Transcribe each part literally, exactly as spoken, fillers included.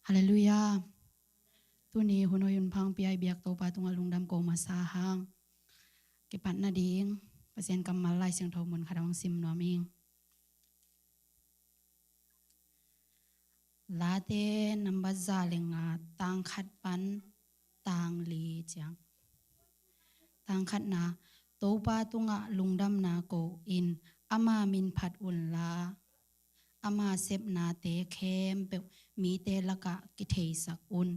Halleluiah. Tuni hun hoih hun pha hong pia i biak Topa tungah lungdam ko masa hang. Kipat nading Pasian kammal Lai Siangtho mun khat hong sim nuam ing. Late nambat za le nga, tang khat pan tang li ciang. Tang khatna, Topa tungah lungdamna ko in, ama min phat unla, ama sepnate khempeuh mite lakah kitheisak un.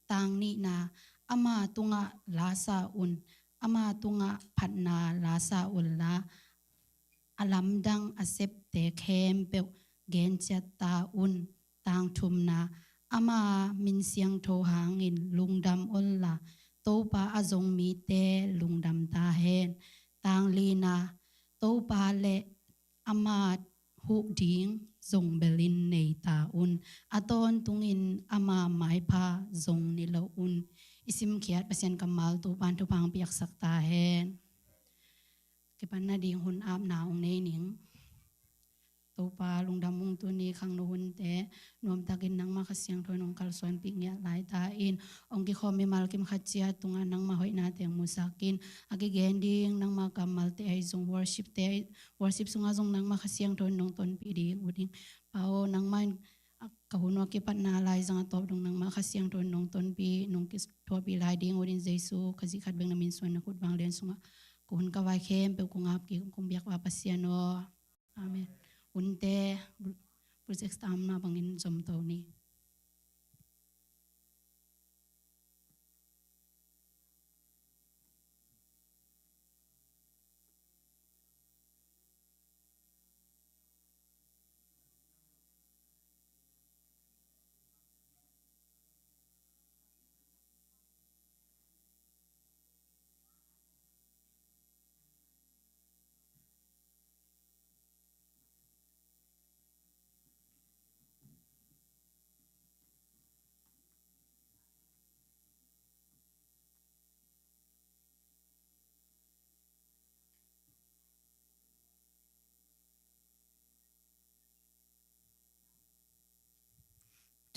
Tang nihna, ama tungah lasa un, ama tungah phatna lasa unla, a lamdang a septe khempeuh genciat ta un. Tang thumna, ama min siangtho hangin lungdam unla, Topa a zong mite lungdam ta hen. Tang lina, Topa le ama huh ding zong belin nei ta un. A tawntungin ama maipha zong ni lo un. I simkhiat Pasian kammal Topan thupha hong piaksak ta hen. Kipan nading hun apna hong nei ning. Topa lungdam ung, tuni khangno hunte nuamtakin nangmah Kha Siangtho in hong kalsuanpih ngiat laita in, hong kikhawm mimal kim khat ciat tungah nangmah hoihnate hong musakin, a kigen ding nangmah kammalte ahi zong, worshipte ahi, worship sungah zong nangmah Kha Siangtho in hong tonpih ding uh ding. Pa aw, nangmah in ka hun uh a kipatna laizang a tawp dong nangmah Kha Siangtho in hong tonpih, hong kithuahpih lai ding uh ding, Jesu Khazih khat bek na min suang na khut vanglian sungah ka hun ka vai khempeuh kong ap kik, kong biak uh a Pasian aw. Amen. Hunte, project stamp na bangin zom to ni.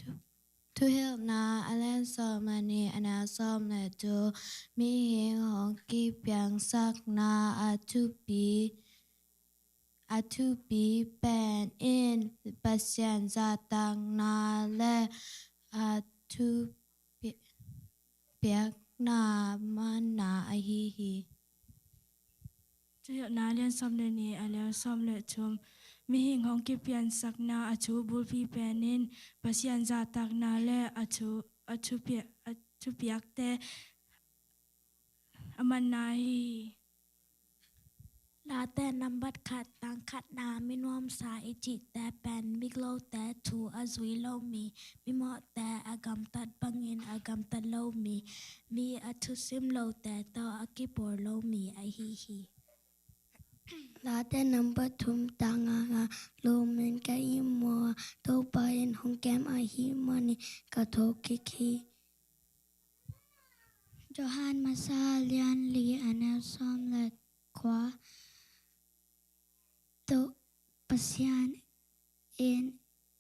Thu-, Thuhilhna a lian sawm le nih, a neu sawm le thum. Mihing hong kipiangsakna a thupi, a thupi pen in Pasian zahtakna le a thupi-, piakna manna ahi hi. Thuhilhna a lian sawm le nih, a neu sawm le thum. Mihing hong kipiangsakna a thu bulpi pen in Pasian zahtakna le a thu, a thupia-, a thupiakte a manna ahi hi. Late nambat khat, tang khatna, mi nuamsa i cihte pen migilote thu a zui lo mi, mimawhte a gamtat bangin a gamtat lo mi, mi a thusim lote tawh a kipawl lo mi ahi hi. Late nambat thum, tang ngana, lawmin ka ihmu a, Topa in hong kem ahih manin ka thawhkik hi. Johan masa lian li, a neu sawm le kua. Toh Pasian in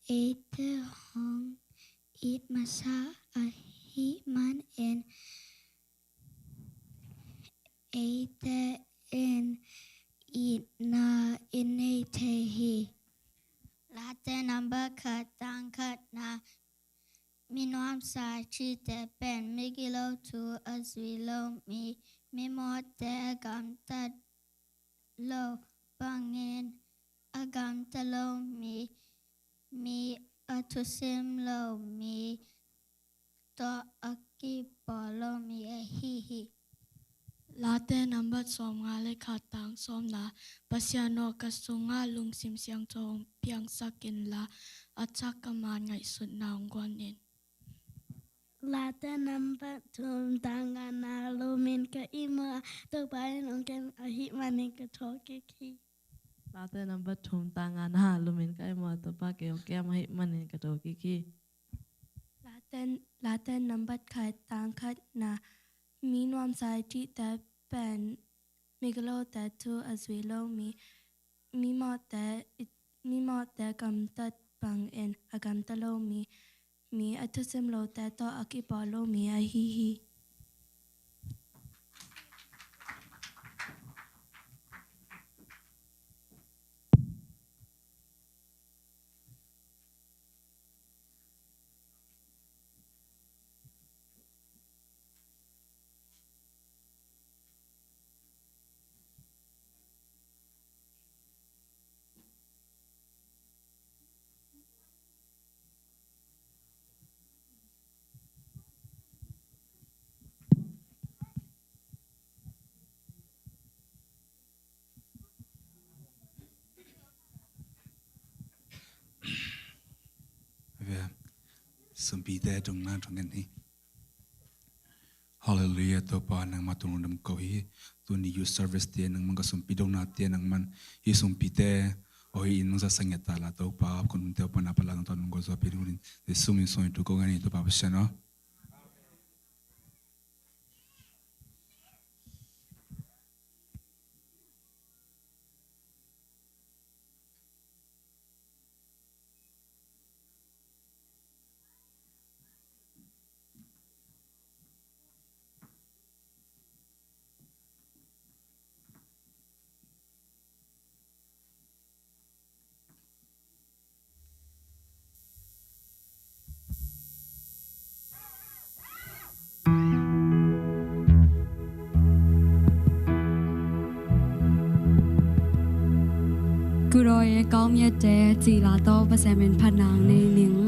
eite hong it masa ahih manin eite in itna i nei thei hi. Late nambat khat, tang khatna, mi nuamsa i cihte pen migilo thu a zui lo mi, mimawhte a gamtat lo bangin a gamtat lo mi, mi a thusim lo mi tawh a kipawl lo mi ahi hi. Late nambat sawmnga le khat, tang sawmna, Pasian aw, ka sungah lungsim siangtho hong piangsak inla, a thak a man ngaihsutna hong guan in. Late nambat thum, tang ngana, lawmin ka ihmu a, Topa in hong kem ahih manin ka thawhkik hi. Late nambat thum, tang ngana, lawmin ka ihmu a, Topa in hong kem ahih manin ka thawhkik hi. Late, Late nambat khat, tang khatna, mi nuamsa i cihte pen migilote thu a zui lo mi, mimawhte, mimawhte gamtat bangin a gamtat lo mi, mi a thusim lote tawh a kipawl lo mi ahi hi. Sumpite dongna thong ngen hi. Hallelujah, Topa nangmah tung lungdam ko hi. Tuni youth service te nangmah ka sumpi dongna te nangmah hi sumpite. Oi in nang sa sangia ta la Topa kun te Topa na pala nang ton ko so pi dongin. Jesu min song tu ko ngani Topa Pasian o. Kuraw e kawm yate cila to pasemin panang ne ning.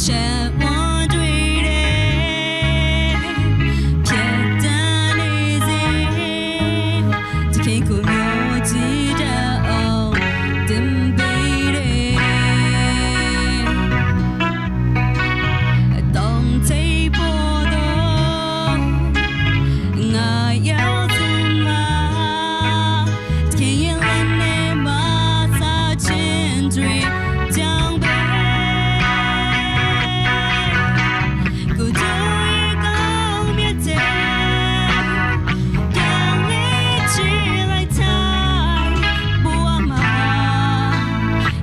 Chat one three day, ဖြတ်တန်းနေစဉ် တခင်ကိုမျိုးချစ်တဲ့အောင်တင်ပေးတယ်။ အတောင်ထိပ်ပေါ်သို့ ငါရောက်သူမှာ တခင်ရဲ့လက်နဲ့မဆာခြင်းတွေကြောင့်ပဲ ကိုယ်တော်ရဲ့ကောင်းမြတ်တဲ့ ပြန်လဲချစ်လိုက်တိုင်း ဘဝမှာ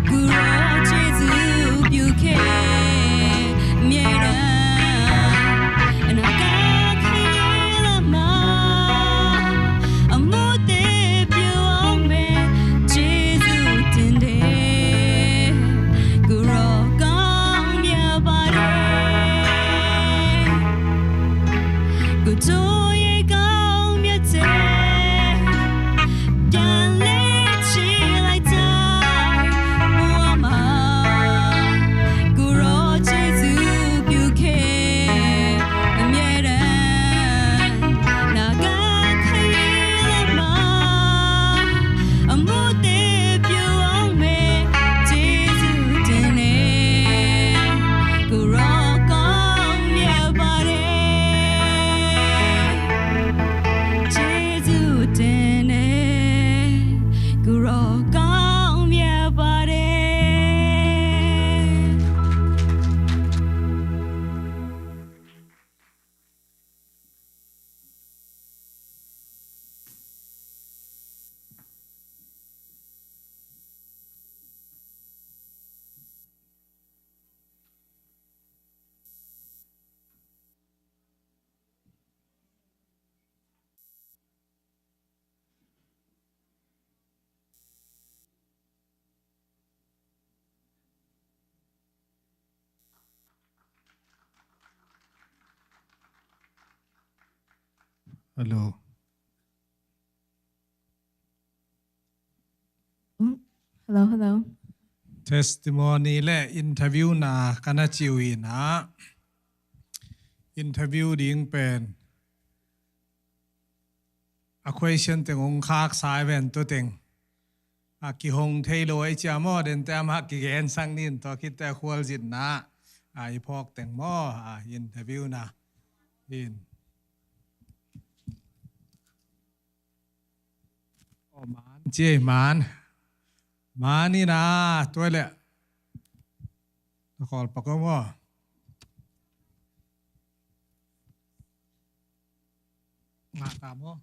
ကိုယ်တော်ကျေးဇူးပြုခဲ့ အမြဲတမ်း အနာဂတ်ခရီးလမ်းမှာ အမှုသစ်ပြုအောင်ပဲ ကျေးဇူးတင်တယ်။ ကိုယ်တော်ကောင်းမြတ်ပါတယ်။ ကိုယ်တော်ရဲ့ကောင်းမြတ်တဲ့ ပြန်လဲချစ်လိုက်တိုင်း ဘဝမှာ ကိုယ်တော်ကျေးဇူးပြုခဲ့ အမြဲတမ်း နာဂတ်ခရီးလမ်းမှာ အမှုသစ်ပြုအောင်ပဲ ကျေးဇူးတင်တယ်။ ကိုယ်တော်ကောင်းမြတ်ပါတယ်။ ကျေးဇူးတင်တယ်။ ကိုယ်တော်ကောင်းမြတ်ပါတယ်။ Hello. Hello, hello. Testimony le interview na ka na ci uh hi na, interview ding pen a question teng hong khaksa i ven, tua teng a kihong thei lo a i cia maw, den te amah kigensak ning, tua khit te a khualzinna a i phawk teng maw, a interview na in. Oh, man ci ei, man. Man in a, tua leh na khawl pak om aw. Ngah ta maw?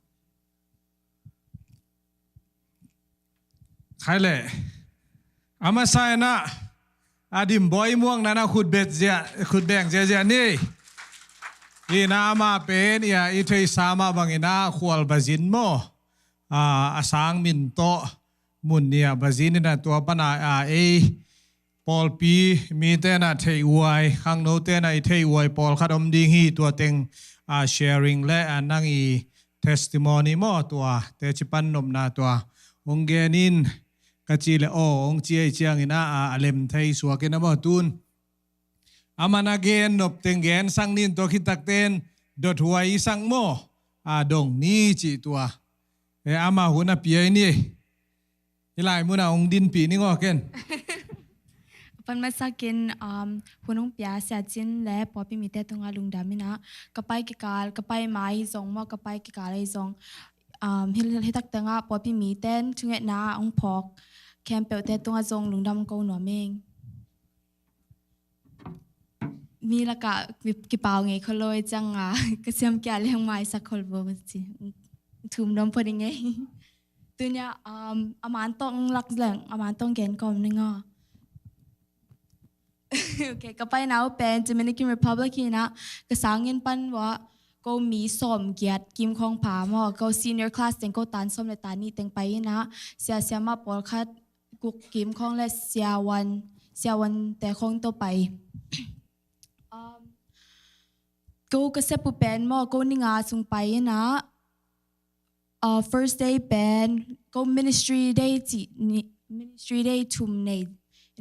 Khai leh. A masa in a, a dim bawi muang na na khut bet zia, khut beng ziazia ni. Hi na, amah pen i a i theihsa mah bangin a khual bazin maw, a, a sang min tawh mun nih a bazin in a, tua pan a, a, ei pawlpi mite na theih uai, khangnote na i theih uai pawlkhat om ding hi, tua teng a sharing le a nang i testimony maw, tua teci pan nopna tua hong gen in, ka ci leh aw hong ci ei ciangin a, a, a lem thei suak in a maw, tun amah na gen nop teng gensak ning, tua khit tak ten dot huai i sak maw, a dong ni cih tua. E, amah hun a pia i ni. Hih lai mun a hong dinpih ning aw ken. Pan masak in, um, hun hong pia Sia Cin le pawlpi mite tungah lungdam in a, ka pai kikal, ka pai mai zong maw, ka pai kikal ei zong, um, hih, hih tak tengah pawlpi mite in thungetna hong phawk khempeuhte tungah zong lungdam ko nuam ing. Mi lakah ki-, kipau ngei khol lo ei ciang a, ka siam kia leng maisak khol bo ci. Thum nuam phot ing ei. Tuni a, um, a man tawh lak leng, a man tawh gen kawm ning aw. Ok, ka paina uh pen Dominican Republic hi na, ka sangin pan uah ko mi sawmgiat kim khawng pha maw, ko senior class teng ko tan sawm le tan nih teng pai in a, sia siamah pawlkhat guk kim khawng le siavuan, siavuan te khawng tawh pai. Um, ko ka sep uh pen maw, ko ni nga sung pai in a, uh, first day pen ko ministry day cih ni, ministry day thum nei.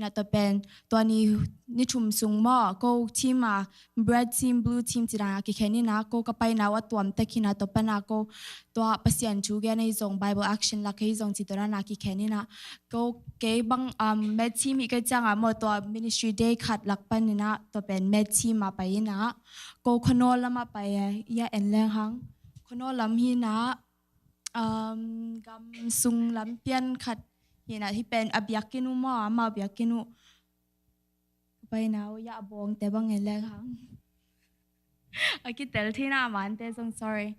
Tua pen tua ni, ni thum sung maw, ko team a, red team, blue team ci dan a kikhen ina, ko ka paina uh a tuam tek hi ina, tua pan a ko tua Pasian thu gen ahi zong, Bible action lak ahi zong ci tua dan a kikhen ina. Ko kei bang, um, med team hi kei ciang a maw, tua ministry day khat lak pan ina, tua pen med team a pai ina. Ko khuanawl lam a pai a, ya en leng hang. Khuanawl lam hi ina, um, gam sung lam pian khat hi ina, hi pen a biakinn uh maw, amau biakinn uh. Ka paina uh ya a bawngte bang en leng hang. A kitel thei ina a mante zong, sorry.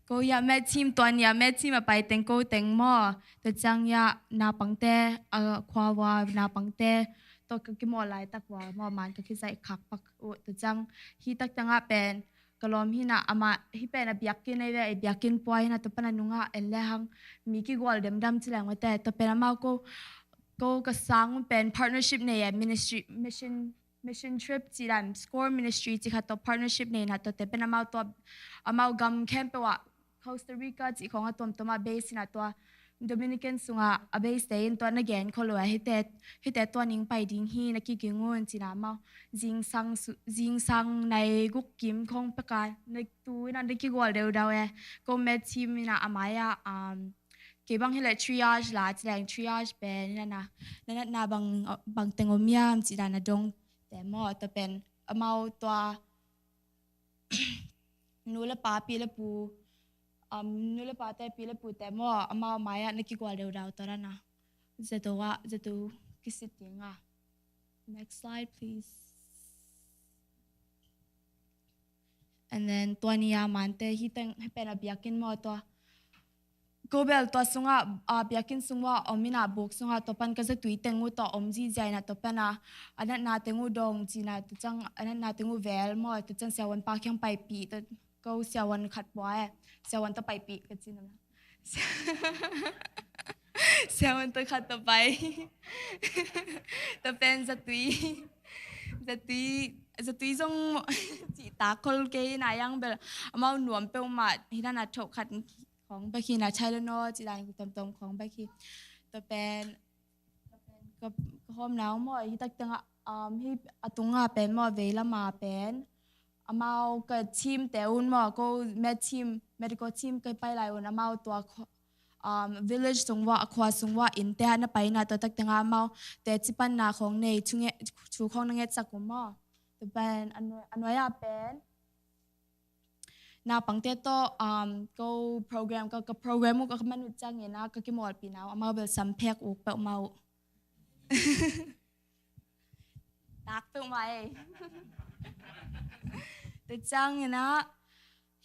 Ko ya med team, tua ni a med team a pai teng ko teng maw. Tua ciang ya naupangte, a khua ua naupangte, tua ka kimawl laitak ua maw, man ka kizaih khak pak uh. Tua ciang hi tak teng a pen ka lawm hi ina, amah hi pen a biakinn ahi ve, a biakinn pua hi ina, tua pan a nungah en leng hang mi kigual demdam ci leng mate. Tua pen amau ko, ko ka sang un pen partnership nei e, ministry, mission, mission trip ci dan, Score Ministry ci khat tawh partnership nei ina, tuate pen amau tua, amau gam khempeuh ah, Costa Rica ci khawng a tuamtuam ah base ina, tua Dominican sungah a base te in tua na gen khol uh a, hihte, hihte tua ning pai ding hi, na kiging un ci ina amau. Zingsang su-, zingsang nai guk kim khawng pek a, na tu ina na kigual deudau e. Ko med team ina a mai ah, um, kei bang hi leh triage la ci leng, triage pen ina na, na natna bang, bang teng om hiam ci dan a dongte maw, tua pen amau tua nu le pa, pi le pu, um, nu le pate, pi le pute maw, amau mai ah na kigual deudau tua dan a. Zato ah, zato kisit ding a. Next slide, please. And then tua ni a mante hi teng, hi pen a biakinn maw, tua ko bel tua sungah, a, biakinn sung ua om ina, buk sungah, tua pan ka zatui teng uh tua om zihziah ina, tua pan a, a natna teng uh dong ci ina, tua ciang a natna teng uh vel maw, tua ciang siavuan pa kiang paipih, tua ko siavuan khat pua e, siavuan tawh paipih ka ci ina. Siavuan tawh khat tawh pai. Tua pen zatui, zatui, zatui zong cihtak khol kei ina, a yang bel amau nuam peuhmah hi ina, thoh khat khawng bek hi ina, Tylenol ci dan tuamtuam khawng bek hi. Tua pen, tua pen ka, ka hawmna uh maw, hi tak teng ah, um, hi a tung a pen maw, veilam a pen amau ka team te un maw, ko med team, medical team ka pai lai un amau tua kho-, um, village sung ua, a khua sung ua innte ah na pai ina, tua tak teng ah amau teci panna khawng nei, thu nge-, thu khawng na ngetsak uh maw. Tua pen a nuai, a nuai ah pen naupangte tawh, um, ko program, ka, ka program uh ka man uh ciang ina ka kimawlpihna uh, amau bel sam phek uk peuhmah uh. Tak peuhmah e. Tua ciang ina,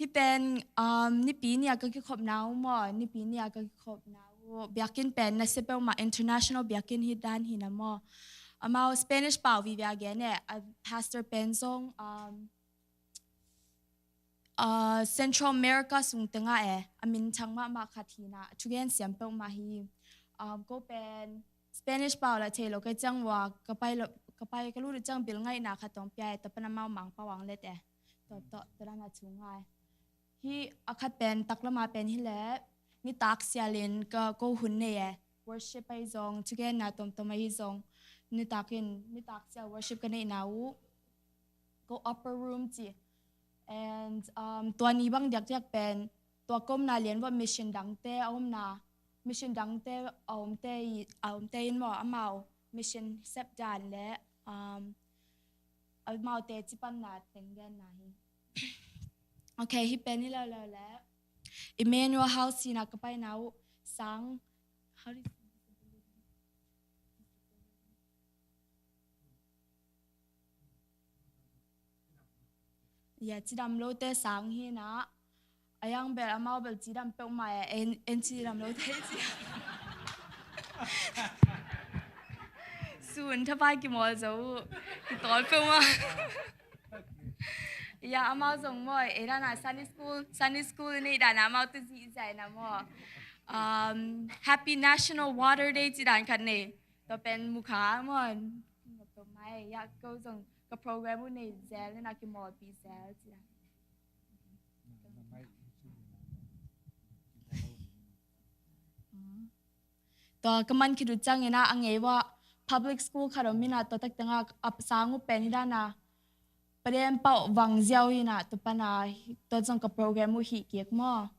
hi pen, um, Nipi ni a ka kikhopna uh maw, Nipi ni a ka kikhopna uh. Biakinn pen nasia peuhmah, international biakinn hi dan hi ina maw. Amau Spanish pau vive a gen e, a pastor pen zong, um, uh, Central America sung teng ah e, a minthang mahmah khat hi ina, a thugen siam peuhmah hi. Um, ko pen Spanish pau lah thei lo kei ciang ua, ka pai lo, ka pai ka lut uh ciang bil ngaihna khat hong pia e, tua pan amau Mangpau ah hong let e. Tua, tua, tua dan a thu ngai. Hi a khat pen taklam a pen hi leh, nitak sialin ka ko hun nei e. Worship ahi zong, thugenna tuamtuam ahi zong, nitak in, nitak sial worship ka neihna uh, ko upper room ci. And, um, tua ni bang diakdiak pen tua ka omna lian uah mission dangte a omna, mission dangte a omte i, a omte in maw, amau mission sep dan le, um, amau teci panna teng genna hi. Okay, hi pen hi leuleu le Emmanuel House hi ina ka paina uh, sang, how do you say disability? Ya, cidam lote sang hi ina. A yang bel amau bel cidam peuhmah e, en, en cidam lote ci. Sun thapai kimawl zo uh, kitawl peuhmah. Ya, amau zong maw, ei dan a Sunday school, Sunday school neih dan a amau tawh zihziah ina maw. Um, Happy National Water Day ci dan khat nei. Tua pen mukha maw, peuhmah e, ya, ko zong ka program uh nei zel ina, kimawlpih zel ci dan. Tua ka man khit uh ciang ina a ngei uah public school khat om inah, tua tak tengah a sang uh pen hi dana, paden pauh vang ziau inah, tua pana, tua zong ka program uh hih kik maw.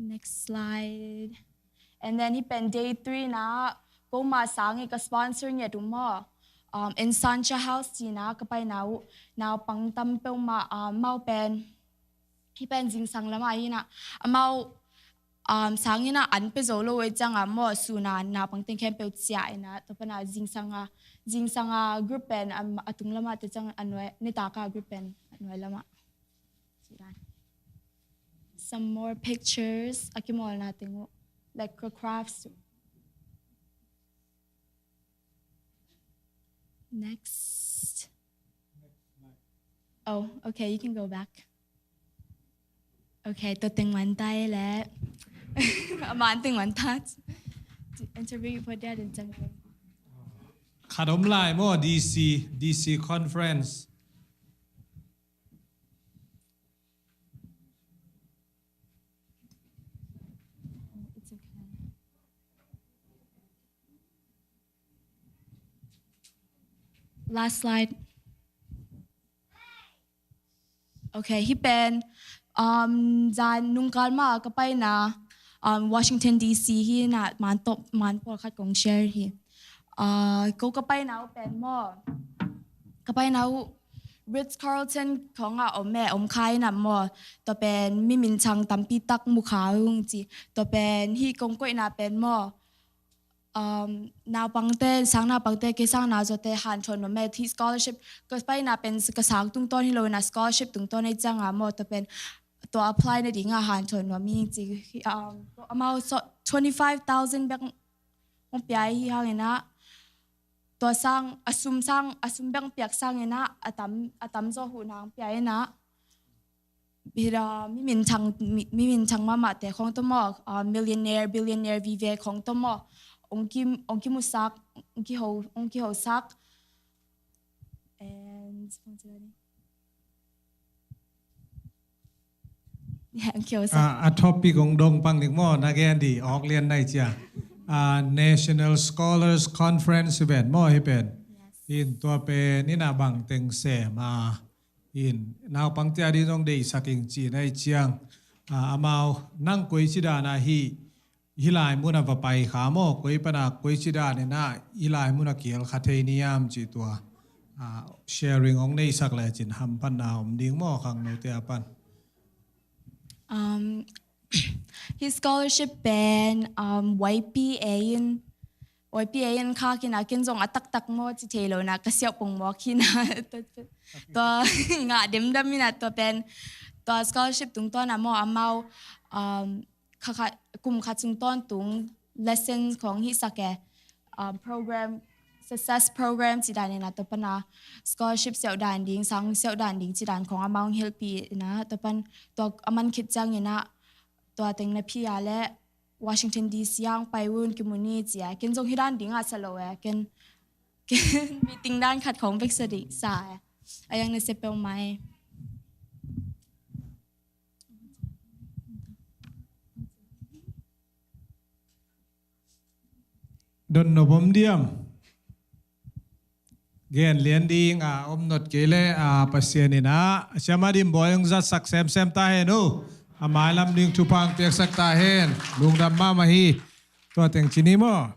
Next slide. And then hih pen day three na, koma sang i ka sponsor ngiat uh maw. Um, Ensancha House cina ka paina uh, naupang tam peuhmah, um, amau pen, hih pen zingsang lamah hi na, amau, um, sang ina an pe zo lo ei cianga maw, suna naupang teng khempeuh ciah ina, tua pana zingsanga, zingsanga group pen, um, a tung lamah te ciang a nuai, nitaka group pen a nuai lamah. Some more pictures. A kimawlna teng uh, like, crafts. Next. Oh, okay, you can go back. Okay, tua teng man ta e le. A man teng man ta. Interview pawh dia den cang. Khat om lai maw, D C, D C conference. It's okay. Last slide. Okay, hih pen, um, zan nungkal ma ka paina, um, Washington D C hi na, man tawh, man pawlkhat kong share hi. Uh, ko ka paina uh pen maw, ka paina uh Ritz Carlton khawngah om e, om kha ina maw. Tua pen mi minthang tampi tak mu kha ung ci. Tua pen hih kong koihna pen maw, um, naupangte, sang naupangte, kei sang nau zawte hanthawn nuam e, hih scholarship, ka paina pen ka sang tungtawn hi lo ina, scholarship tungtawn ei cianga maw, tua pen tua apply nadinga hanthawn nuam ing ci. Um, amau so, twenty five thousand bek hong pia hi hang ina, tua sang, a sum sang, a sum bek piak sang ina, a tam, a tam zaw huh nang pia ina. Hih, uh, mi minthang, mi, mi minthang mahmahte khawng tawh maw, uh, millionaire, billionaire vive khawng tawh maw, ong ki, ong kimusak, ong kiho, ong kihosak. And, yeah, ong kihosak. Ah, a topic ong dong pang ning maw, na gen di, awk lian nai cia. Ah, National Scholars Conference event maw, hih pen. Yes. In tua pen, ina bang teng sem, ah, in, naupangte ading zong deihsak ing cih na hih ciang, ah, amau nang koici dan a hih, hih lai mun a va pai kha maw, koi pan a koici dan in a hih lai mun a kihel kha thei ni hiam cih tua, ah, sharing hong neihsak lecin hamphatna om ding maw, khangnote a pan. Um, hih scholarship pen, um, Y P A in, Y P A in khak ina, ken zong a taktak maw ci thei lo na, ka siauh pongmawk hi na. Tua, tua ngah demdam ina, tua pen, tua scholarship tungtawn a maw, amau, um, kha kha, kum khat sung tawntung lessons khawng hihsak e, um, program, success program ci dan ina, tua pana scholarship siauh dan ding, sang siauh dan ding ci dan khawng amau hong hilhpih ina, tua pan, tua a man khit ciang ina, tua teng na pia le Washington D C ang pai un kimu ni ci e. Ken zong hih dan ding a sa lo e. Ken, ken meeting dan khat khawng bek sa ding sa e. A yang na sia peuhmah e. Don nop om diam. Gen lian ding a om not kei le, a, Pasian in a, a siama dim bawi hong zatsak semsem ta hen uh. A mailam ding thupha hong piaksak ta hen. Lungdam mahmah hi. Tua teng ci ni maw.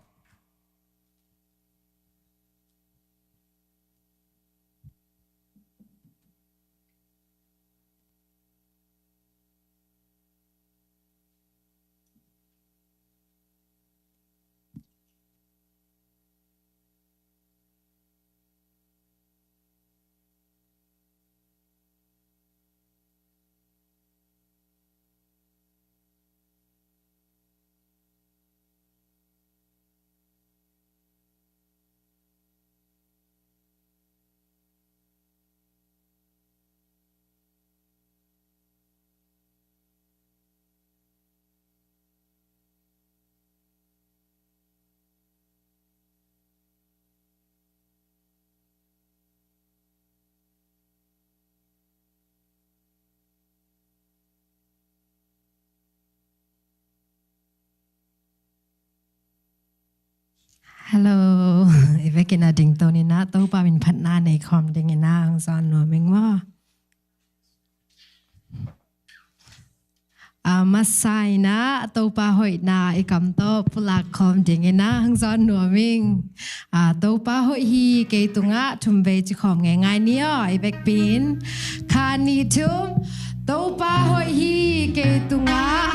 Hello. I vekin a dingto ni na, Topa min phatna nei khawm dingin a hong zawn nuam ing maw? A masa in a Topa hoihna i kam tawh pulak khawm dingin a hong zawn nuam ing. A, Topa hoih hi kei tungah, thum vei ci khawm ngeingai ni aw, i vekpi in. Khat, nih, thum. Topa hoih hi kei tungah,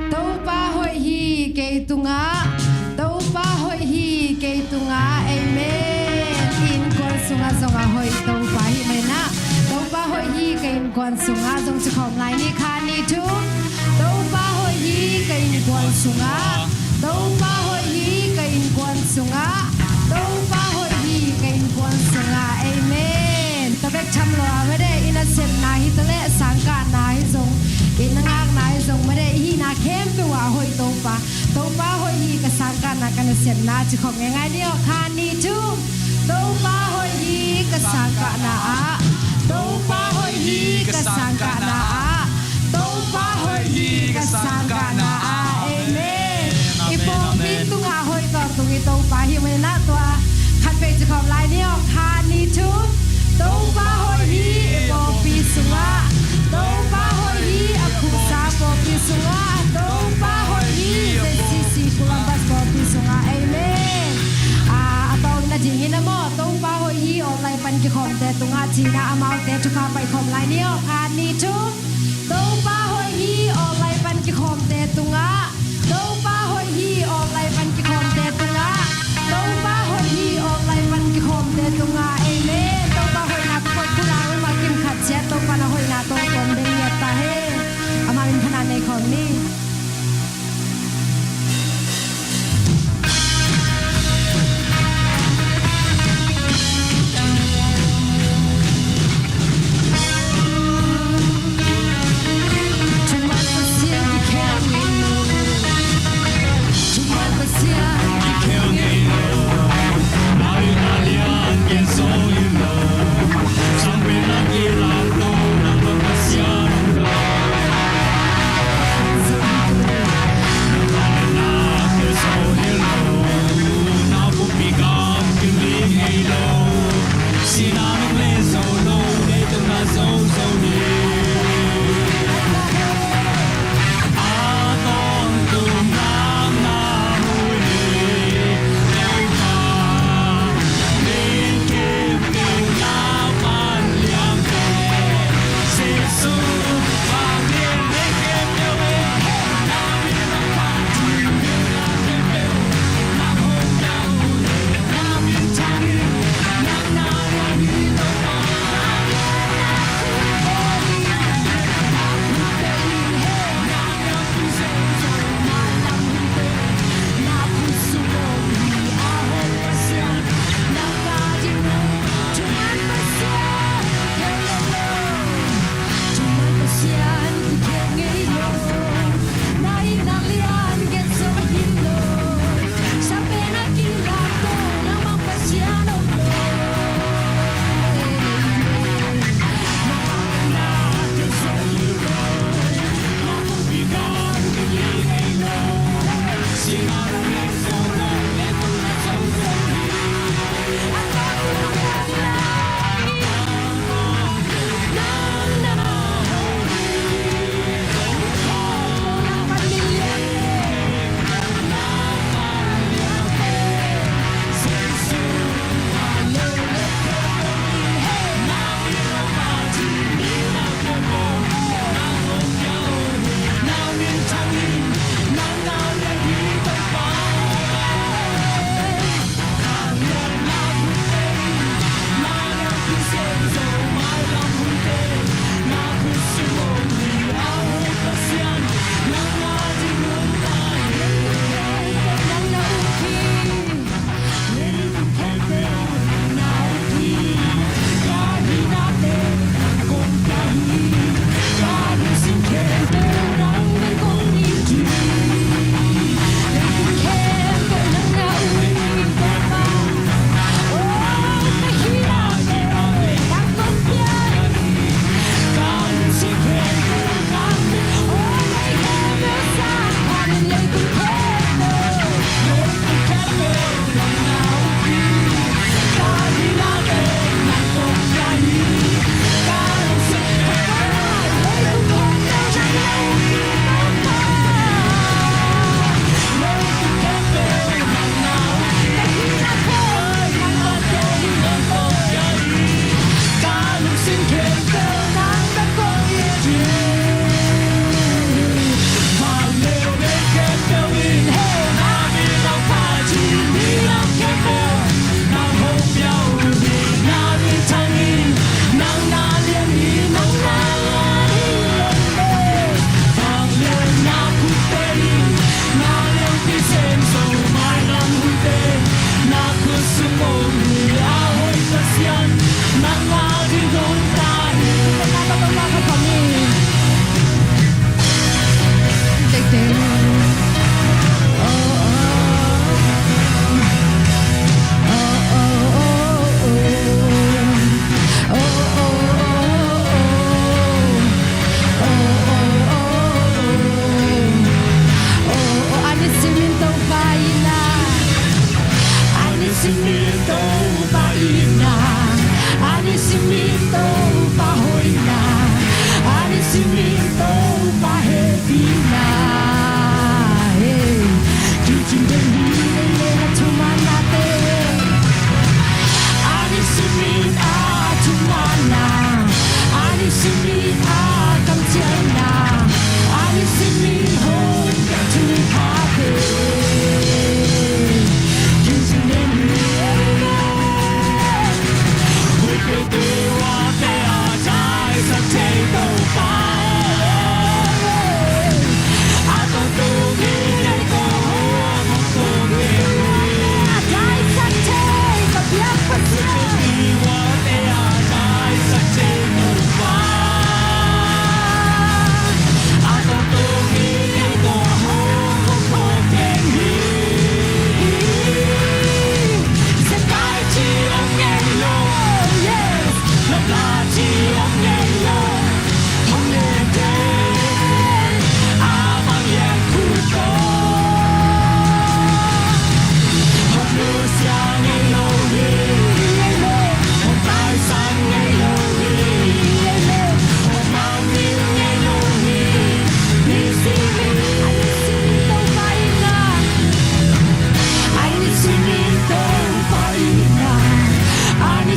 Topa hoih hi kei tungah, Topa hoih hi kei tungah. Amen. I innkuan sungah zong a hoih Topa hi mai na. Topa hoih hi ka innkuan sungah, zong ci khawm lai ni. Khat, nih, thum. Topa hoih hi ka innkuan sungah, Topa hoih hi ka innkuan sungah, Topa hoih hi ka innkuan sungah. Amen. Tua bek tham lo a, mede i nasepna hi ta leh, sangkahna hi zong, i na ngakna hi zong, mede i hihna khempeuh ah hoih Topa. Topa hoih hi ka sangkahna, ka nasepna, ci khawm ngeingai ni aw. Khat, nih, thum. Topa hoih hi ka sangkahna ah, Topa hoih hi ka sangkahna ah, Topa hoih hi ka sangkahna ah. Amen. I pawlpi tungah hoih tawntung i Topa hi mai na, tua khat vei ci khawm lai ni aw. Khat, nih, thum. Topa hoih hi i pawlpi sungah, Topa hoih hi a khutsa pawlpi sungah, Topa hoih hi Z C C Columbus pawlpi sungah. Amen. A, a tawpna dingin a maw, Topa hoih hi online pan kikhawmte tungah, ci-in a amaute thupha pai khawm lai ni aw. Khat, nih, thum. Topa hoih hi online pan kikhawmte tungah, Topa hoih hi online pan kikhawmte tungah, Topa hoih hi online pan kikhawmte tungah. Amen. Topa hoihna pawlpi kul a um a, kim khat ciat Topa na hoihna tawh kawm ding ngiat ta hen. Ama min phatna nei khawm ni.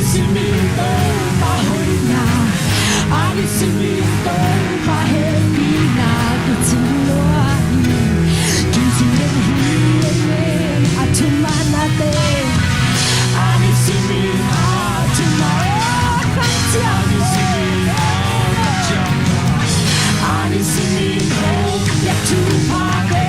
Simin Topa hoihna, a ni simin Topa hehpihna kicing lua hi. Kicing den hi, a thumanate. A ni simin a thuma, a ni simin a a ni simin ho, ya thuphate.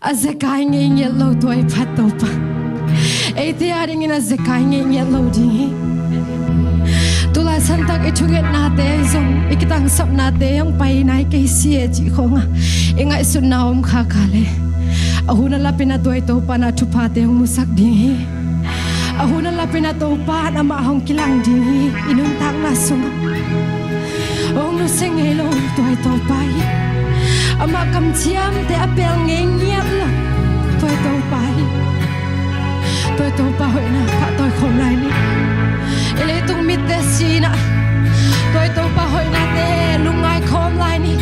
A zekai ngei ngiat lo, tua i phat Topa. Eite a dingin a zekai ngei ngiat lo ding hi. Tulai santak i thungetnate zong, i kitangsapnate zong pai nai kei si e cih khawng a i ngaihsutna om khak a le, a hun a lapin a tua i Topa in a thuphate hong musak ding hi. A hun a lapin a Topa in amah hong kilang ding hi. I nuntakna sungah hong nusia ngei lo, tua i Topa hi. Amah kamciamte a pel ngei ngiat lo, tua i Topa hi. Tua i Topa hoihna pahtawi khawm lai ni. I leitung mitte sinah tua i Topa hoihnate lungngai khawm lai ni.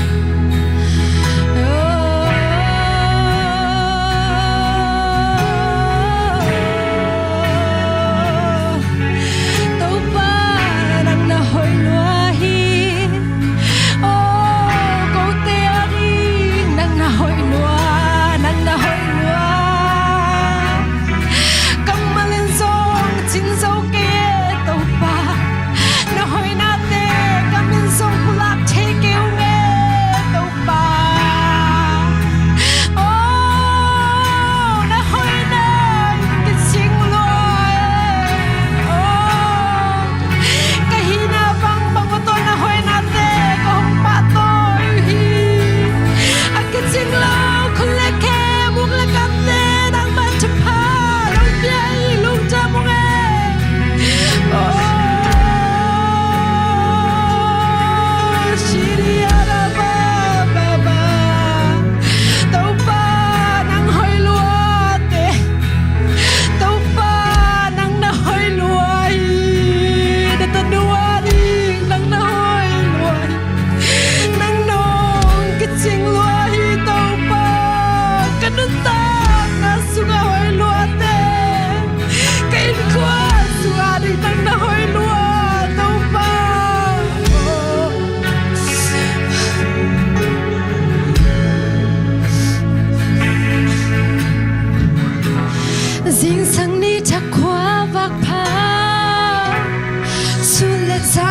Topa, nang na hoih lua hi. Aw, kote ading nang na hoih lua, nang na hoih lua. Kangmal in zong cin zo kei e Topa. Na hoihnate kam in zong pulak thei kei ung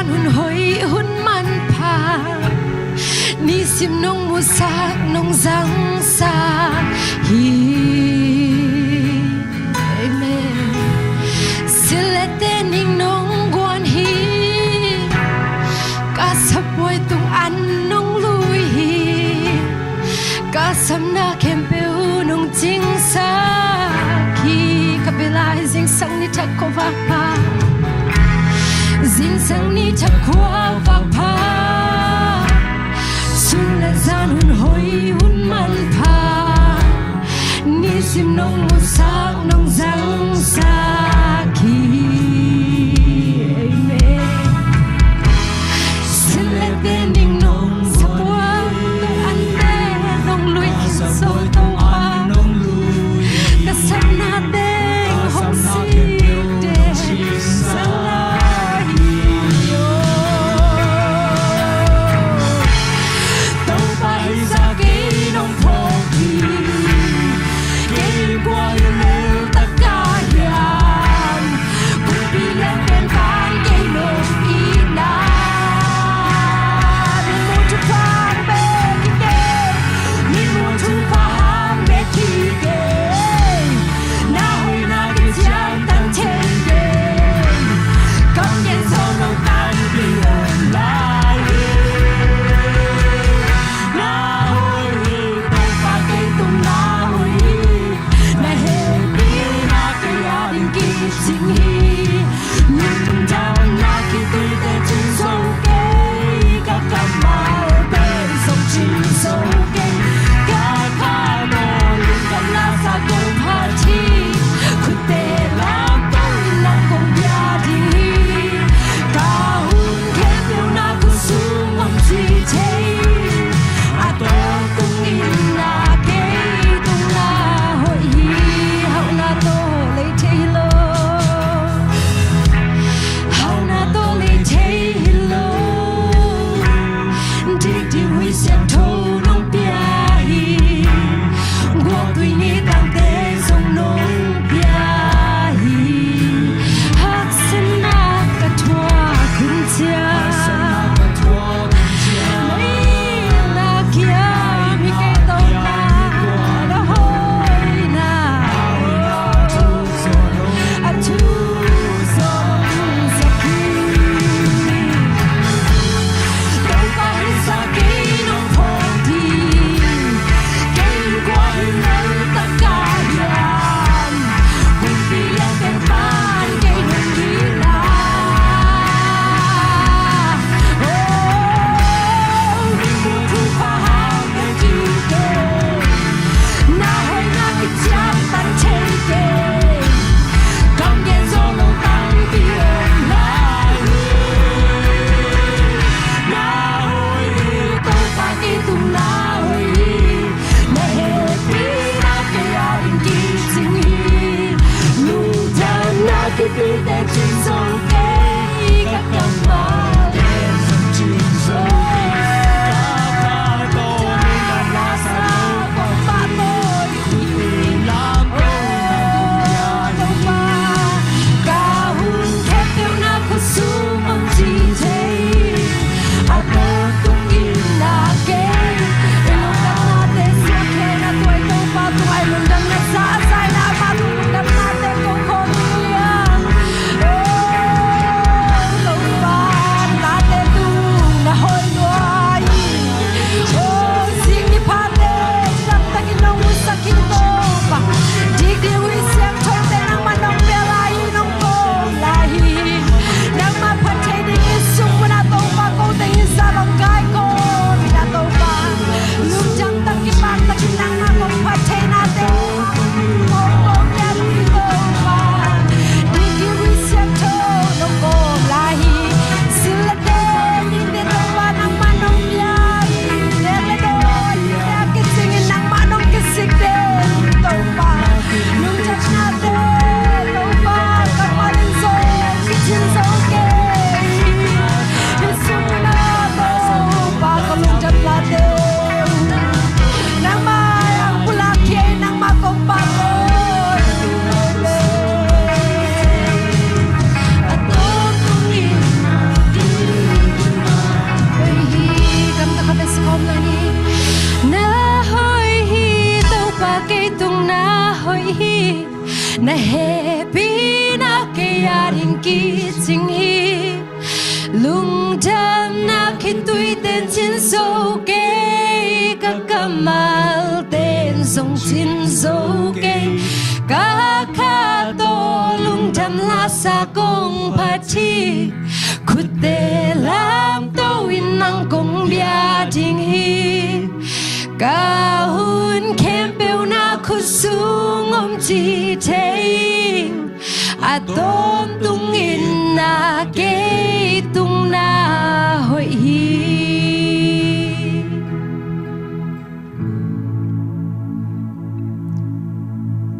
Hun hoih hun manpha, nisim nong musak nong zangsak hi. Amen. Silete ning nong guan hi. Ka sapuai tung an nong lui hi. Ka samna khempeuh nong cingsak hi. Ka belai zingsang ni thak ko vapa, zingsang ni thak khua vapa, sun le zan hun hoih hun manpha, nisim nong musak nong zangsak hi. Amen. Silete ning nong sapuai tung an te nong lui khin so Topa, ka samna teng hong site sa lai hi. Topa hi sa kei nong phawk hi. Kei kua hi lel taka hiam? Kumpi lian pen pan kei nong itna. Min mu thupha bek hi kei. Min mu thupha bek hi kei. Na hoihna kician tan thei kei. Kam gen zong nong tanpih om lai hi. Na hoih hi, Topa kei tung na hoih hi. Na hehpihna kei a ding kicing hi. Nungdamna kituite cing zo kei, ka kammal pen zong cing zo kei. Ka kha tawh lungdamna sa kong phat hi. Khutte lam tawh in lam kong bia ding hi. Ka hun khempeuh na khut sung om ci thei. A tawp tung in na kei tung na hoih hi. Hauhna tawh lei thei hi lo. Hauhna tawh lei thei hi lo. Dikdik huih siangtho nong pia hi. Guaktui ni tangte zong nong pia hi. Haksatna ka thuak hun ciang, na kiang hi kei Topa, na hoihna a thu zong sak hi. Topa hi sa kei nong phawk hi. Na hehpihna kei ading kicing hi. Lungdamna khitui ten cin zo kei, ka kammal ten zong cin zo kei. Ka kha tawh lungdam lasa kong phat hi. Khutte lamto in nang kong bia ding hi. Ka hun khempeuh na khut sung om ci thei. A tawntungin na kei tung na hoih hi.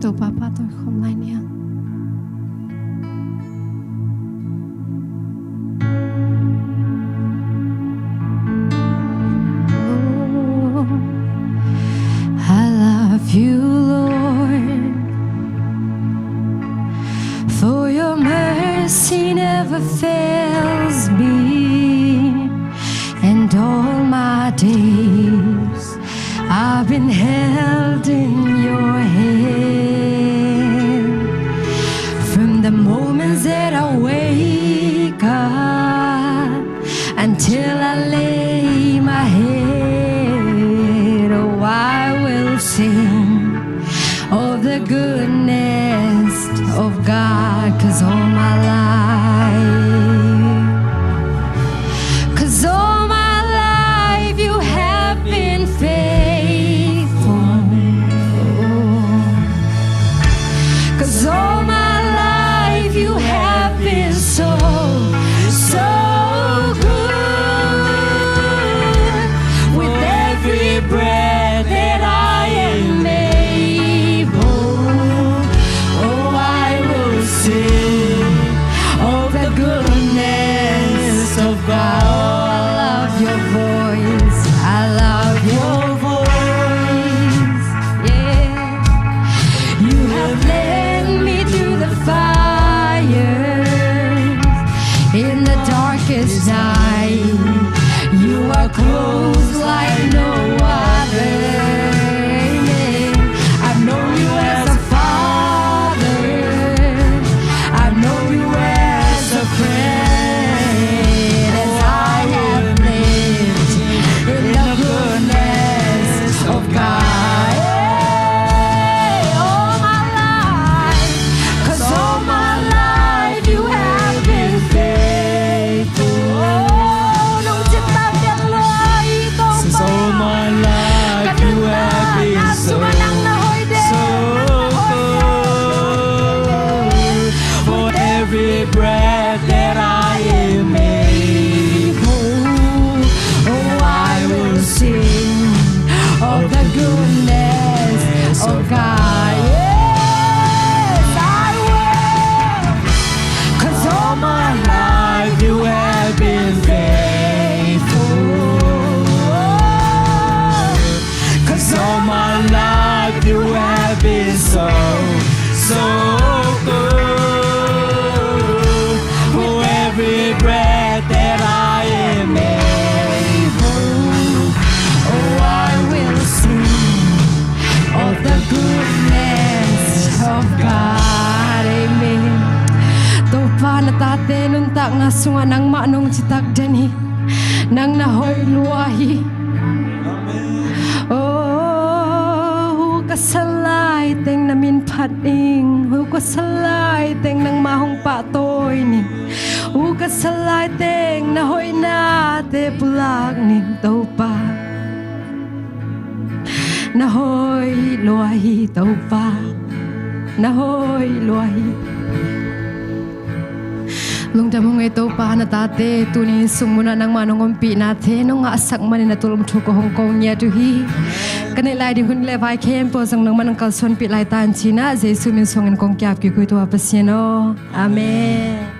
Topa pahtawi khawm lai ni hang. Oh, I love you, Lord, for your mercy never fails me, and all my days I've been held in your hand. From the moments that I wake up until I lay my head, oh, I will sing of the goodness of God, 'cause all my life, 'cause all my life you have been faithful. 'Cause all my life you have been so, so good. With every breath that I am able, oh, I will sing of the goodness of God. Oh, I love your voice. I love your voice. Yeah. You have led me through the fire in the darkest night. You are close like no other. Amen. I've known you as a father. I've known you as a friend. As I have lived in the goodness of God. Hey, all my life, 'cause all my life you have been faithful. Oh, nong cin tak dia lai, Topa. 'Cause all my life you have been so, so good. For every breath that I am able, oh, I will sing of the goodness of God. Yes, I will. 'Cause all my life you have been faithful. 'Cause all my life you have been so, so good. For every breath that I am able, oh, I will sing of the goodness of God. Amen. Topa na tate nuntakna sungah nangmah nong citak den hi. Nang na hoih lua hi. Oh, hu ka sa lai teng na min phat ning. Hu ka sa lai teng nangmah hong pahtawi ning. Hu ka sa lai teng na hoihnate pulak ning, Topa. Na hoih lua hi, Topa. Na hoih lua hi. Lungdam hong ei, Topa, na tate tuni sung munah nangmah nong ompihnate nong ngahsak manin a tul um thu ko hong ko ngiat uh hi. Ka neih lai ding hun le vai khempeuh zong nangmah nong kalsuanpih lai ta in ci-in ah Jesu min suangin kong ki-ap kik uh hi, Topa Pasian aw. Amen.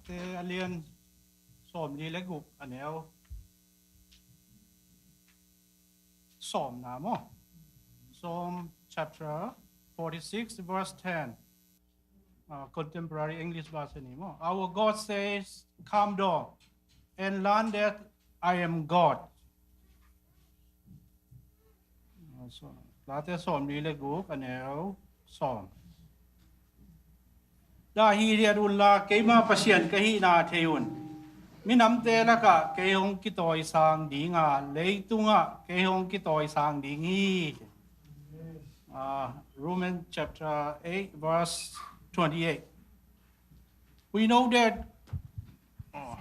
Te a lian sawmli le guk a neu sawmna maw? Psalm chapter forty-six, verse ten. Uh, contemporary English version ni maw? Our God says, "Come down and learn that I am God." Late sawmli le guk a neu sawm. Dah, hi liat unla, keima Pasian ka hihna thei un. Minamte lakah kei hong kitawisang dinga, leitungah kei hong kitawisang ding hi. Uh, Romans chapter eight, verse twenty-eight. We know that, oh,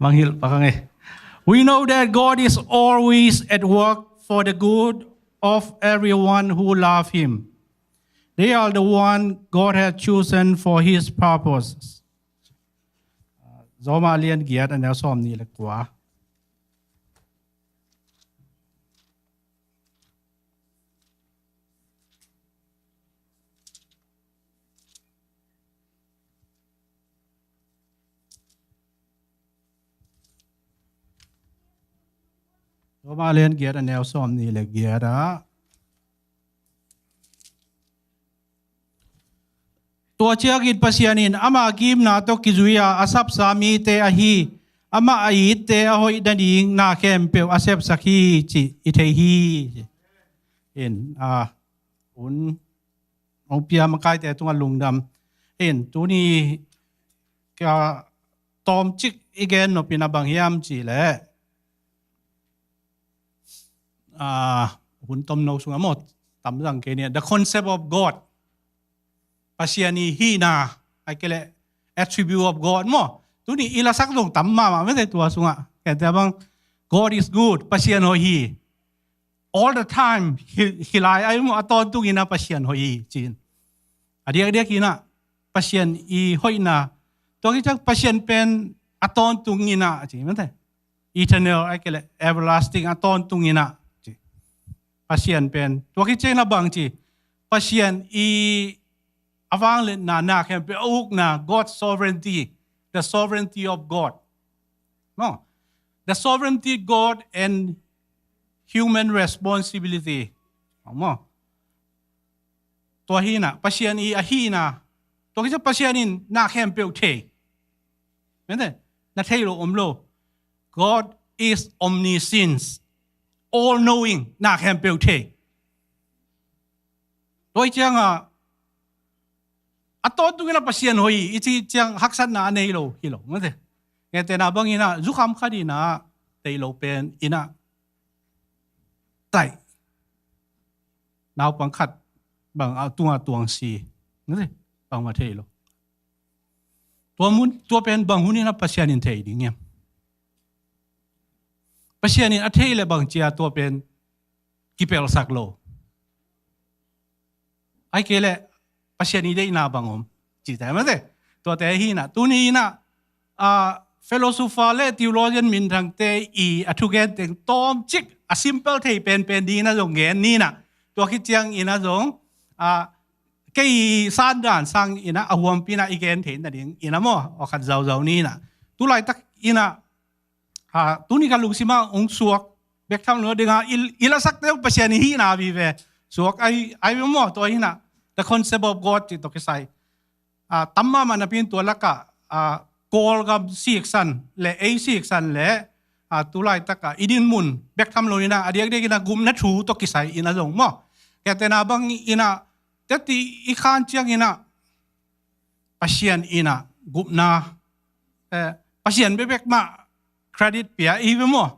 manghil pakang eh. We know that God is always at work for the good of everyone who love him. They are the one God has chosen for his purposes. Roma lian giat a neu sawmni le kua. Roma lian giat a neu sawmni le giat ah, tua ciangin Pasian in ama gimna tawh kizui-a a sapsa mite ahi, amah a itte a hoih nading na khempeuh a sepsak hi cih i thei hi. In, a, un, hong pia makaite tungah lungdam. In, tuni ka tawmcik i gen nopna bang hiam cih leh, a, hun tomno sungah maw, tamzang kei ni, the concept of God. Pasian i hihna, ahih kei leh attribute of God maw. Tuni i lasak zong tam mahmah mete tua sungah. Kei te bang, God is good, Pasian hoih hi. All the time, hi, hi lai ai maw, a tawntung in a Pasian hoih hi, ci-in. A diakdiak in a, Pasian i hoihna. Tua khit ciang Pasian pen a tawntung in a, ci, mete. Eternal, ahih kei leh everlasting, a tawntung in a, ci. Pasian pen. Tua khit ciang in a bang ci. Pasian i a vangliatna, na khempeuh a ukna, God's sovereignty, the sovereignty of God. No. The sovereignty God and human responsibility. Maw. Tua hi na, Pasian i a hihna. Tua khit ciang Pasian in na khempeuh thei. Mete, na thei lo om lo. God is omniscience, all knowing, na khempeuh thei. Tua ciangah a tawntung in a Pasian hoih i cih ciang haksatna a nei lo hi lo. Mete, ngetena bang in a, zukham khat in a, tei lo pen in a, tai. Naupang khat bang a tunga tuang si. Mete, bangmah thei lo. Tua mun, tua pen bang hun in a Pasian in thei ding hiam? Pasian in a thei leh bang cia tua pen kipelsak lo. Ahih kei leh Pasian i deihna bang om? Ci ta mate. Tuate hi na, tuni in a, a, philosopher le theologian minthangte i a thugen teng tawmcik a simple thei penpen ding in a zong gen ni na. Tua khit ciang in a zong, a, kei i sandan sang in a, a huampi in a i gen theih nading in a maw, a khat zauzau ni na. Tulaitak in a, a, tuni ka lungsim ah hong suak bek tham lo ding a, i, i lasakte uh Pasian i hihna vive. Suak ai, ai maw, tua hi na. The concept of God cih tawh kisai. A, tam mahmah napi in tua lakah, a, Kawlgam siksan le ei siksan le, a, tulaitak a i dinmun bek tham lo in a, a diakdiak in a gupna thu tawh kisai in a zong maw. Kei tena bang in a, teti i khan ciang in a, Pasian in a gupna, eh, Pasian bekbek mah credit pia i ve maw.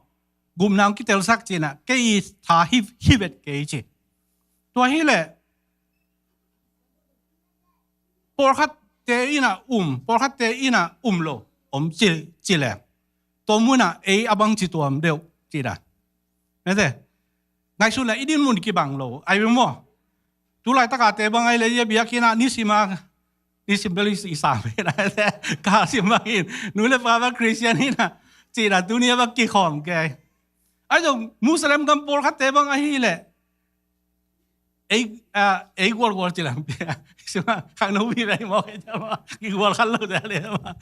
Gupna hong kitelsak ci in a, kei i tha hi, hi vet kei ci. Tua hi leh, pawlkhatte in a um, pawlkhatte in a um lo om ci, ci leh, tua mun ah ei a bang ci tuam deuh ci dan. Mate, ngaihsun leh i dinmun kibang lo ai ve maw. Tulaitak a te bang ai leh, i a biakinn ah nisim a, nisim bel i sang ve na, ka sim bang in, nu le pa bang Christian hi na, ci dan tuni a bang kikhawm kei. Ai zong Muslim gam pawlkhatte bang ahi leh, ei, a, ei gualgual ci lam pia. Sima, khangno pi bai mawk ei ta ma. Ki gual khan lo te le ma.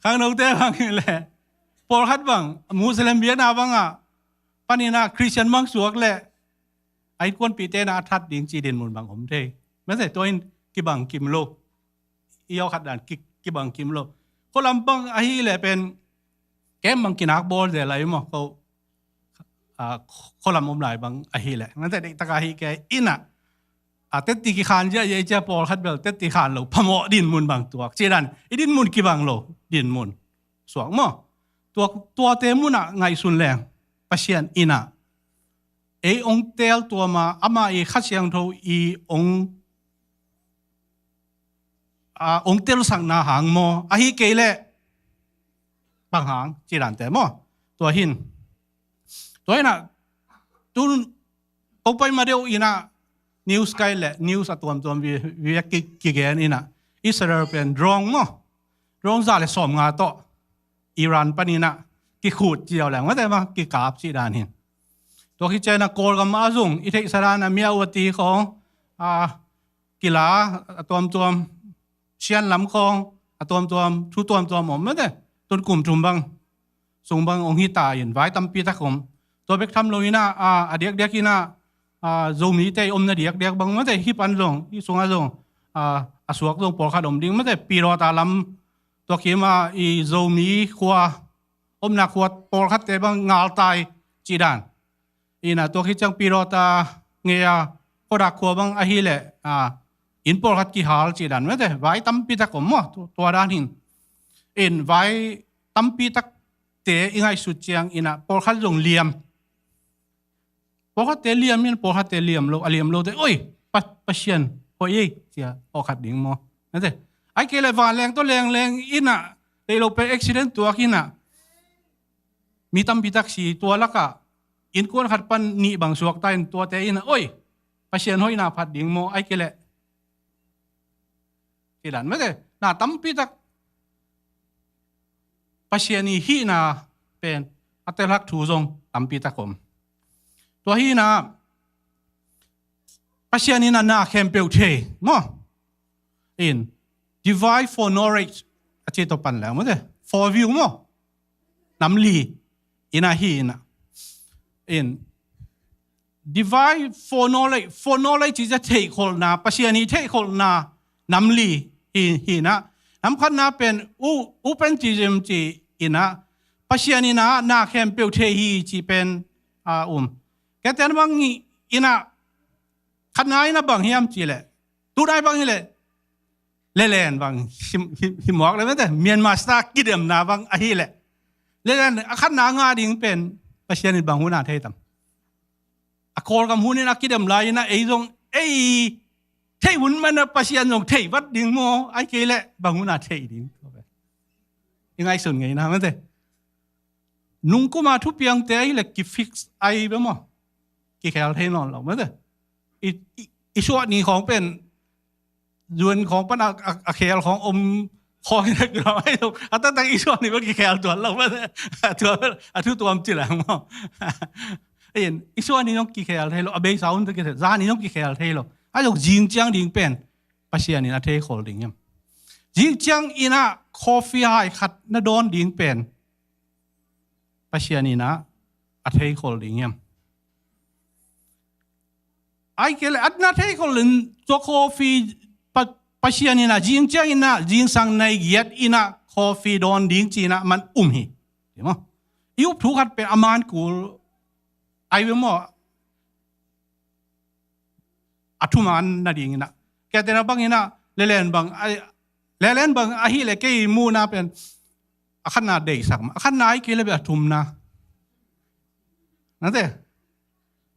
Khangno te bang le. Pawlkhat bang, Muslim biakna bang a. Panin a Christian bang suak le. A innkuanpihte na a that ding ci dinmun bang om thei. Mate, tua in kibang kim lo. I aw khat dan ki, kibang kim lo. Khualam bang ahi le pen. Kem bang kinak bawl de lai maw. Ko, a, khualam om lai bang ahi le. Mate, dei taka hi ke ina. A, tetti kikhan zia, zia, zia pawlkhat bel, tetti khan lo. Phamawh dinmun bang tuak. Ci dan, i dinmun kibang lo. Dinmun. Suak maw. Tua, tuate muna ngaihsun leng. Pasian ina. Ei ong tel tua ma, ama i Kha Siangtho i ong, a, ong telsakna hang maw. Ahi kei le. Bang hang, ci dante maw. Tua hin. Tua ina, tun, ko pai ma deuh ina, news kai le, news a tuamtuam vi, vi ki, kigen ina. Israel pen drone maw. Drone za le sawm nga tawh. Iran panin a kikhut ciau leng mate ma kikap ci dan hin. Tua khit ciang a Kawlgam a zong i theihsa dan a Myawaddy khawng, a, kila a tuamtuam Shan lam khawng a tuamtuam thu tuamtuam om mate. Tun kum thum bang sung bang ong hi ta in vai tampi tak om. Tua bek tham lo ina, a, a diakdiak ina, a, Zomite i omna diakdiak bang mate hi pan zong, i sunga zong, a, a suak zong pawlkhat om ding mate. Pi Rota lam tua kima i Zomi khua, omna khua pawlkhatte bang ngaltai ci dan. Ina tua khit ciang Pi Rota ngeia Khuadak khua bang ahi le, a, inn pawlkhat kihal ci dan mate. Vai tampi tak om maw, tu-, tua dan hin. In vai tampi tak te i ngaihsut ciang ina pawlkhat zong liam. Pawlkhatte liam in, pawlkhatte liam lo, a liam lo te, oi, pa, Pasian, hoih ei, cia, pawlkhat ding maw. Nate, ai kei le vanleng tawh lengleng ina, tei lo pe accident tuak ina. Mi tampi tak si tua laka, innkuan khat pan nih bang suak ta in tuate ina, oi, Pasian hoihna phat ding maw, ai kei le. Ci dan mate, na tampi tak Pasian i hihna pen a telhak thu zong tampi tak om. Tua hina Pasian ina na khempeuh thei maw. In divide for knowledge a ci to pan leng mate, for view maw. Nam li ina hi ina. In divide for knowledge, for knowledge is a theihkholhna, Pasian i theihkholhna nam li hi, hi ina. Nam khatna pen u, u pen ci zem ci ina. Pasian ina na khempeuh thei hi ci pen a um. Keten bang ina khatna ina bang hiam ci le. Tunai bang hi le. Lelen bang hi, hi, hi mawk le mate. Myanmar Star kidemna bang ahi le. Lelen a khatna nga ding pen Pasian in bang huna thei tam. A Kawlgam hun in a kidem lai ina ei zong ei thei hun mana Pasian zong thei vat ding maw, ai kei le bang huna thei ding. I ngaihsun ngeina mate. Nungkuma thupiangte ahi le kifix ai be maw. Kikhel thei nawn lo mate. I, i, i suah ni khawng pen zuan khawng pan a, a, a khel khawng om khawng in a kilo ai lo. A taktak i suah ni bel kikhel tuan lo mate. A tua bel a thu tuam ci lang maw. In, i suah ni zong kikhel thei lo. A beisa hun ta kikhel. Za ni zong kikhel thei lo. A zong zing ciang ding pen Pasian in a thei khol ding hiam. Zing ciang ina coffee hai khat na dawn ding pen Pasian ina a thei khol ding hiam. Ai kei le a na thei khol in tua coffee pa, Pasian ina zing ciang ina zingsang nai giat ina coffee dawn ding ci ina man um hi. Ti maw. I up thu khat pen a man kul ai ve maw. A thuman na ding ina. Kei tena bang ina lelen bang ai, lelen bang ahi le kei muna pen a khatna deisak ma. A khatna ai kei le be a thumna. Nate.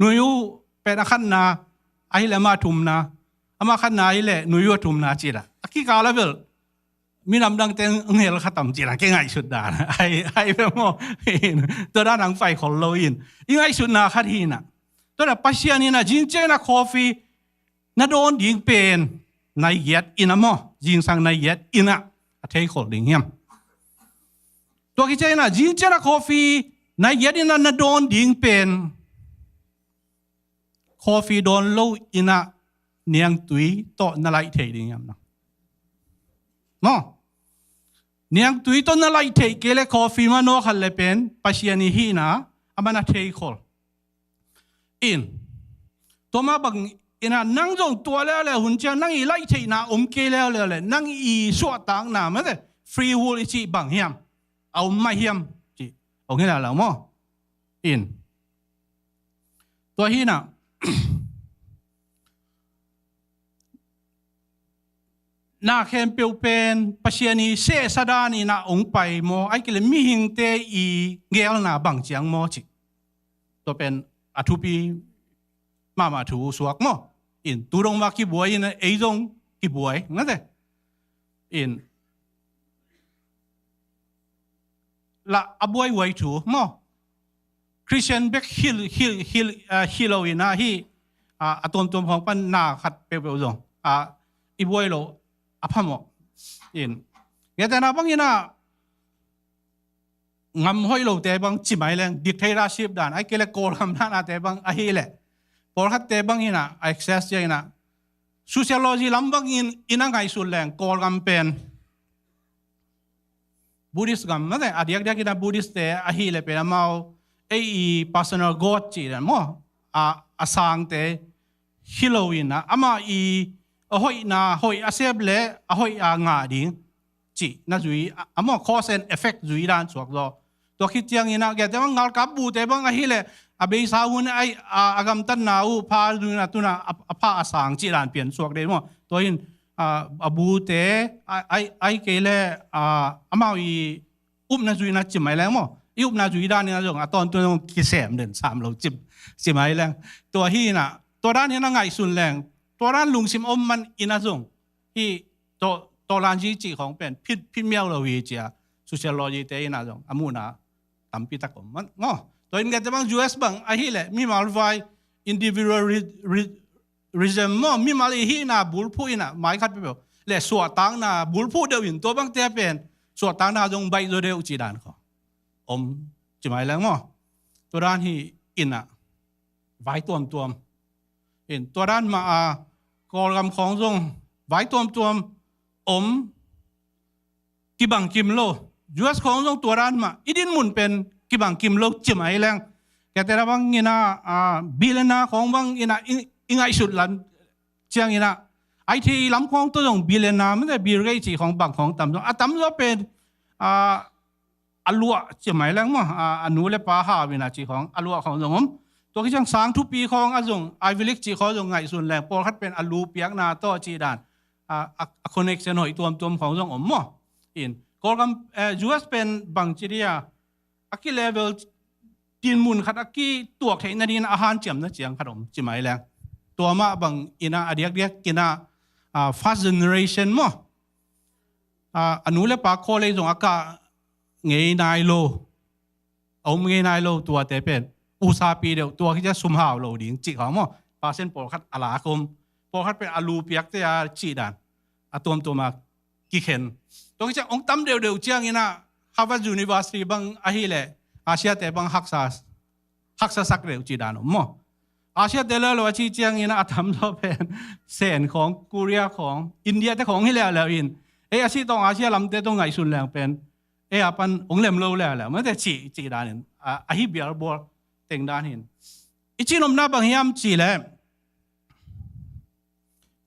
Nuyu pen a khatna ahi le ama thumna. Ama khatna ahi le nuyu a thumna ci la. A kikal a bel. Minam dangte ngel khatam ci la. Kei ngaihsut dan. Ai, ai be maw. Tua dan ang pai khol lo in. I ngaihsutna khat hi na. Tua na Pasian ina zing ciang ina coffee na dawn ding pen nai giat ina maw, zingsang nai giat ina a thei khol ding hiam. Tua kici ina zing ciang ina coffee nai giat ina na dawn ding pen coffee dawn lo in ah niangtui tawh na laih thei ding hiam na? Maw? Niangtui tawh na laih theih kei le coffee manawh khat le pen Pasian i hihna a man a thei khol. In, tua mah bang in ah nang zong tua leuleu hun ciang nang i laih theihna om kei leuleu le nang i suahtakna mate free will i cih bang hiam? A om mah hiam? Cih hong hi leuleu maw? In, tua hi in ah na khempeuh pen Pasian i sehsa dan in ah hong pai maw? Ahih kei le mihingte i geelna bang ciang maw cih. Tua pen a thupi mahmah thu suak maw? In, tu dong mah kibuai in ei zong kibuai mate. In, lah a buaihuai thu maw? Christian bek hi, hi, hi, ah, hi lo in ah hih, ah, a tuamtuam khawng pan na khat peuhpeuh zong, ah, i buai lo a phamawh. In, ngetena bang in ah ngam hoih lote bang ci mai leng dictatorship dan, ahih kei le Kawlgam dan ate bang ahih leh pawlkhatte bang in ah a access ciang in ah sociology lam bang in in a ngaihsun leng Kawlgam pen Buddhist gam mate, a diakdiak in ah Buddhist te ahih leh pen amau ei i personal god cih dan maw, a, a sangte hi lo in ah amah i a hoihna hoih a sep le a hoih a ngah ding cih na zui a, a maw, cause and effect zui dan suak zaw. Tua khit ciang in ah gete bang ngalkap bute bang ahih leh a beisa hun ai a, a gamtatna uh pha zui in ah tu in ah a, a pha a sang cih dan pian suak dei maw? Tua in a, a bute a, ai, ahih kei le a, amau i upna zui in ah ci mai leng maw? I upna zui dan in ah zong a tawntung zong kisem den sam lo ci, ci mai leng. Tua hi in ah tua dan in ah ngaihsun leng tua dan lungsim om man in ah zong hih tawh, tawh lanzi cih khawng pen phit, phit miau lo hi ci a sociology te in ah zong a muhna tampi tak om man maw? Tua in gete bang U S bang ahih leh mimal vai individual ri, ri, reason maw, mimal i hihna bulphuh in ah mai khat peuhpeuh le suahtakna bulphuh deuh in tua bangte a pen suahtakna zong baih zaw deuh cih dan khawng om ci mai leng maw? Tua dan hi in ah vai tuamtuam. In, tua dan mah a Kawlgam khawng zong vai tuamtuam om, kibang kim lo. U S khawng zong tua dan mah i dinmun pen kibang kim lo ci mai leng. Kei te na bang in ah, ah, billionaire khawng bang in ah i, i ngaihsut lam ciang in ah I T lam khawng tawh zong billionaire mate Bill Gates cih khawng bang khawng tam zong a tam zaw pen, ah, a luah ci mai leng maw, a, a nu le pa hau in ah cih khawng a luah khawng zong om. Tua khit ciang sang thupi khawng a zong Ivy League cih khawng zong ngaihsun leng pawlkhat pen a lu piakna tawh cih dan a, a, a connection hoih tuamtuam khawng zong om maw? In, Kawlgam, eh, U S pen bang ci dia a ki level dinmun khat a kituak theih nading a hanciamna ciang khat om ci mai leng. Tua mah bang in ah a diakdiak in ah, ah, first generation maw? Ah, a nu le pa khawl ei zong a kah ngei nai lo, a om ngei nai lo tuate pen usapi deuh tua khit ciang sum hau lo ding cih khawng maw? Percent pawlkhat a lak om, pawlkhat pen a lu piakte a cih dan a tuamtuam a kikhen. Tua khit ciang hong tam deuhdeuh ciang in ah Harvard University bang ahih leh Asia te bang haksa, haksa sak deuh cih dan om maw? Asia te leuleu a cih ciang in ah a tam zaw pen Sen khawng, Korea khawng, India te khawng hi leuleu in ei a sih tawng Asia lamte tawh ngaihsun leng pen ei a pan hong lem lo leuleu mate cih, cih dan in a, a hi bialbual teng dan hin. I cihnopna bang hiam cih leh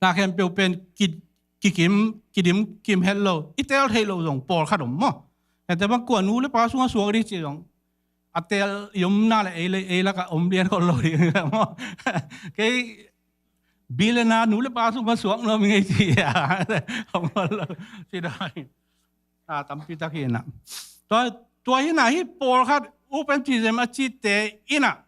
na khempeuh pen ki, kikim, kidim kim het lo, i teel theih loh zong pawlkhat om maw? Kei te bang kua nu le pa sungah suak ding cih zong a teel i omna le ei, ei lakah om lian khol lo ding maw? Kei billionaire nu le pa sungah suak nuam ing ei ci a om khol lo ci dan. A, tampi tak hi in ah. Tua, tua hi in ah hih pawlkhat open theism a cihte in ah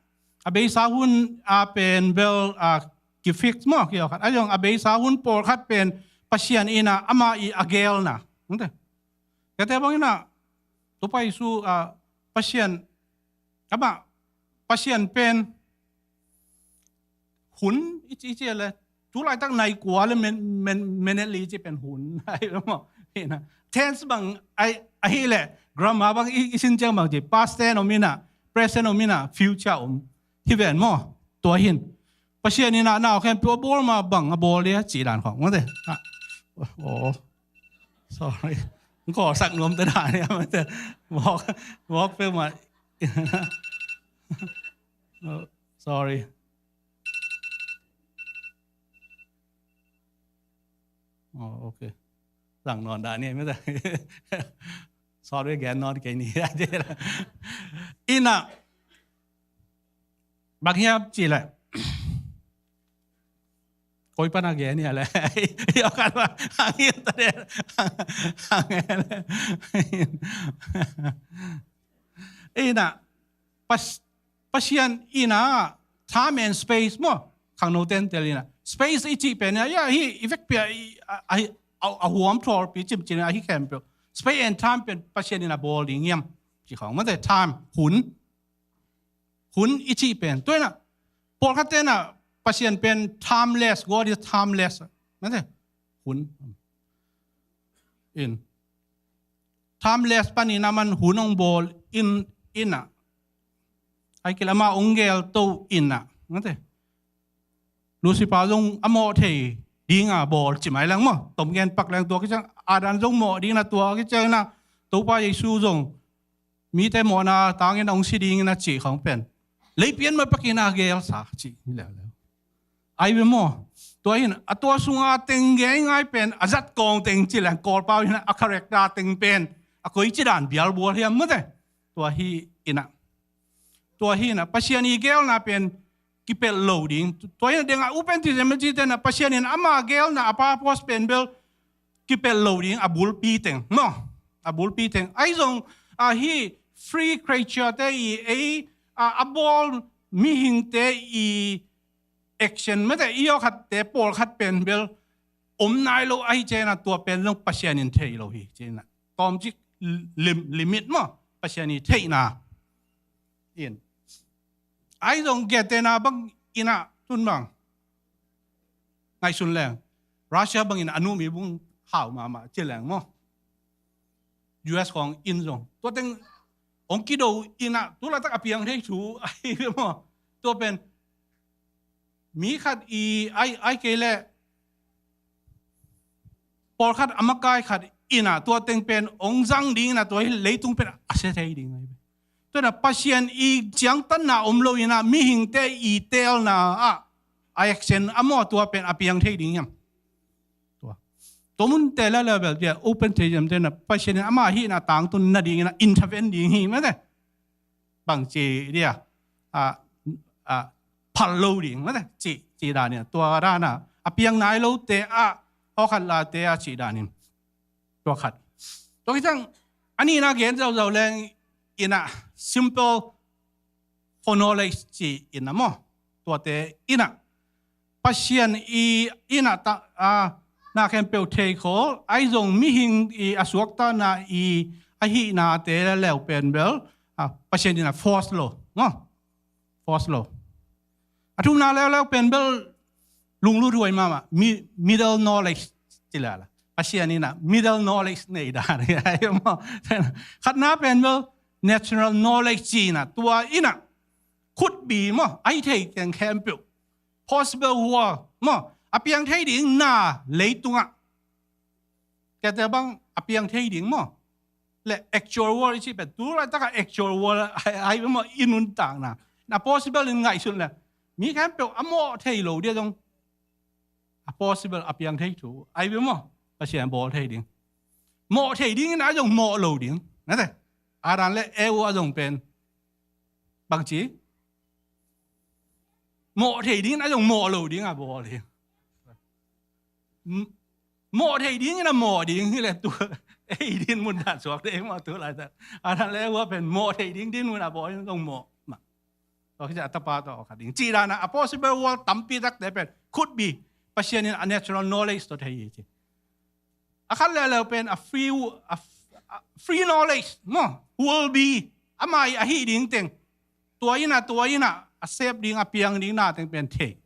a beisa hun a pen bel, a, kifix maw, kiawkhat a zong a beisa hun pawlkhat pen Pasian in ah amah i a geelna. Kei te bang in ah Topa Jesu, a, Pasian, amah Pasian pen hun i ci, i ci le tu laitak nai kua le men, men, minute li ci pen hun ai lo maw? Hi in ah tense bang ai, ahih leh grammar bang i, i sin ciang bang ci past tense om in ah, present om in ah, future om hi ven maw? Tua hin Pasian in a nau khempeuh a bawl ma bang a bawl dia cih dan khawng mate. Ah, oh, sorry. Kawlsak nuam te dan ia mate. Mawk, mawk peuhmah. Oh, sorry. Oh, okay. Zang nawn dan ni mate. Sorry, gen nawn kei ni. Ina bang hiam cih leh, koi pan a gen ia leh. Io kan ba, hangin ta de. Hangin. Ina, pas, Pasian ina, time and space maw. Khangno ten tel ina. Space i cih pen ia, ia hi, i vekpi a, i, a, a, a, a huam thawl pi cimcim a hi khempeuh. Space and time pen Pasian ina bawl ding hiam. Cih khawng mate, time, hun. Hun i cih pen. Tua ina, pawlkhat tena, Pasian pen timeless, God is timeless. Mate, hun. In. Timeless panin aman hun hong bawl in, ina. Ai kil ama hong gel to ina. Mate. Lucifer zong a mawh thei dinga bawl ci mai leng maw. Tom gen pak leng tua kiciang Adam zong mawh dingna tua kiciang ina. Topa Jesu zong mite mawhna tangin hong si dingin a cih khawng pen. Leipian ma pakin a gelsa cih hi leuleu. Ai ve maw. Tua hin a tua sunga teng gei ngai pen a zat kawng teng ci leng Kawlpau hin a character teng pen. A koi ci dan bialbual hiam mate. Tua hi ina. Tua hi ina, Pasian i gelna pen kipelh lo ding. Tua ina denga open theism a cite na Pasian in ama gelna a purpose pen bel kipelh lo ding a bulpi teng. No, a bulpi teng. Ai zong a hi free creature te i ei a, a bawl mihingte i action mate i awkhatte pawlkhat pen bel om nai lo ahi cena tua pen zong Pasian in thei lo hi cena. Tawmcik lim-, limit maw Pasian i theihna. In. Ai zong gentehna bang ina tun bang. Ngaihsun leng. Russia bangin a nu mi bung hau mahmah ci leng maw. U S khawng in zong. Tua teng hong kido ina tu laitak a piang thei thu ai maw. Tua pen mi khat i ai, ai kei leh pawlkhat a makai khat ina tua teng pen hong zang ding ina tua hi leitung pen a sia thei ding ai. Tua ina Pasian i ciangtanna om lo ina mihingte i teelna ah a action a maw tua pen a piang thei ding hiam. Tua. Tua mun te la level dia open theism te na Pasian in ama hi na tangtun na ding ina intervene ding hi mate. Bang ci dia a, a, phal lo ding mate ci, ci dan ina tua dan a a piang nai lo te a awkhat la te a ci dan in. Tua khat. Tua kiciang a nina gen zauzau leng ina simple foreknowledge ci ina maw. Tuate ina Pasian i ina ta a na khempeuh thei khol ai zong mihing i a suakta na i a hihna te leu pen bel a Pasian ina force lo maw. Force lo. A thumna leuleu pen bel lunglut huai mahmah mi-, middle knowledge ci lala. Pasian ina middle knowledge nei dan hi ai maw. Khatna pen bel natural knowledge ci ina tua ina could be maw ai thei keng khempeuh. Possible world maw a piang thei ding na leitungah. Kete bang a piang thei ding maw. Le actual world i ci pen tu laitaka actual world ai, ai maw i nuntakna. Na possible in ngaihsun le mi khempeuh a mawh thei lo dia zong a possible a piang thei thu ai ve maw. Pasian bawl thei ding. Mawh thei ding in a zong mawh lo ding. Nate. Adam le Eva zong pen bang ci mawh thei ding in a zong mawh lo ding a bawl hi. M-, mawh thei ding in a mawh ding hi le tu ei din mun dan suak te mawh tu lai ta. Adam le Eva pen mawh thei ding din mun a bawl in zong mawh. Ma. Tua kiciang a tapa tua khat ding ci dan a possible world tampi takte pen could be Pasian in a natural knowledge tua thei hi ci. A khat leuleu pen a free, a, a free knowledge maw will be ama i a hih ding teng. Tua ina, tua ina a sep ding a piang ding na teng pen thei.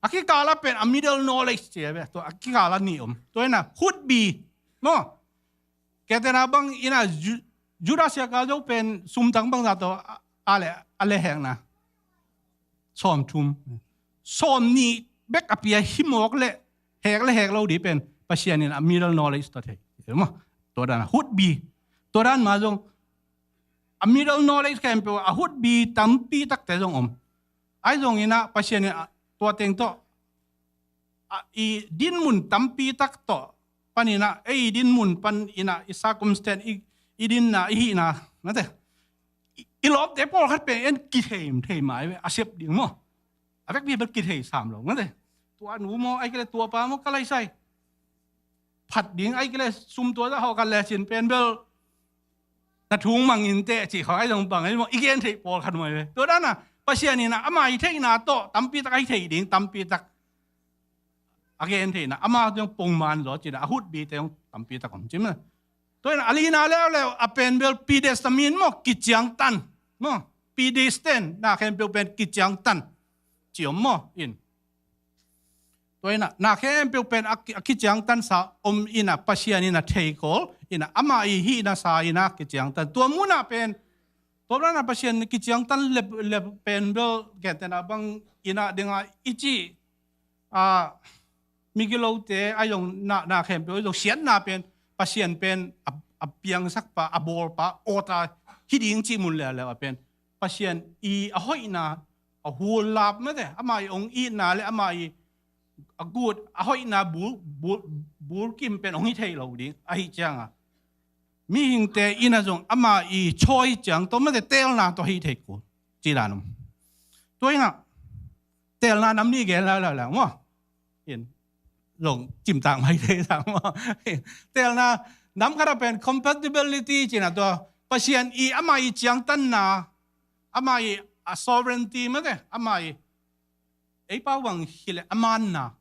A kikala pen a middle knowledge ci a ve tua a kikala ni om. Tua ina could be maw. Ketena bang ina Ju-, Judas Iskariot pen sumtang bang za to a, a le, a le hekna. Sawmthum. sawm nih bek a pia hi mawk leh hek le hek lo ding pen Pasian in a middle knowledge tawh thei. Tua dan a hutbi. Tua dan mah zong a middle knowledge khempeuh a hutbi tampi takte zong om. Ahi zongin ah Pasian in tua teng tawh i dinmun tampi tak tawh panin ah, ei dinmun panin ah, i circumstance, i dinna, i hihna, mate, i lawmte pawlkhat pen en kithei thei mai ve, a sep ding maw? A vekpi bel kithei sam lo, mate. Tua nu maw, ahih kei leh tua pa maw, ka laisai phat ding, ahih kei leh sum tua zah hawh ka lecin pen bel na thung mangin teh cih khawng ahi zong bang ahi maw, i gen theih pawlkhat mai ve. Tua dan a Pasian in ah ama i theihna tawh tampi tak ahi thei ding, tampi tak a gen theihna, ama zong pongman zaw cih a hutbite zong tampi tak om cih maw. Tua in a lina leuleu a pen bel predestined maw, kiciangtan maw, predestined, na khempeuh pen kiciangtan cih om maw in. Tua in ah na khempeuh pen a kiciangtansa om in ah Pasian in ah theikol in ah ama i hihna sa in ah kiciangtan. Tua mun ah pen, tua dan a Pasian kiciangtan le pen bel gentehna bang in ah ding a i cih a migilote ahi zong, na khempeuh ahi zong siatna pen Pasian pen a piangsak pa, a bawl pa, awta hi ding cih mun leuleu a pen Pasian i a hoihna, a hullap mate, ama i ong itna le ama i a gut a hoihna bul, bul, bulkim pen ong hi thei lo ding ahi cianga, mihingte in ah zong ama i chawi ciang tawh mate, teelna tawh hi thei kul cih dan om. Tua in ah teelna nam nih gen leuleu maw in, zong cimtak mai thei sang maw. Teelna nam khat a pen compatibility cih na, tua Pasian i ama i ciangtanna, ama i a sovereignty mate, ama i ei pau bang hi leh a manna,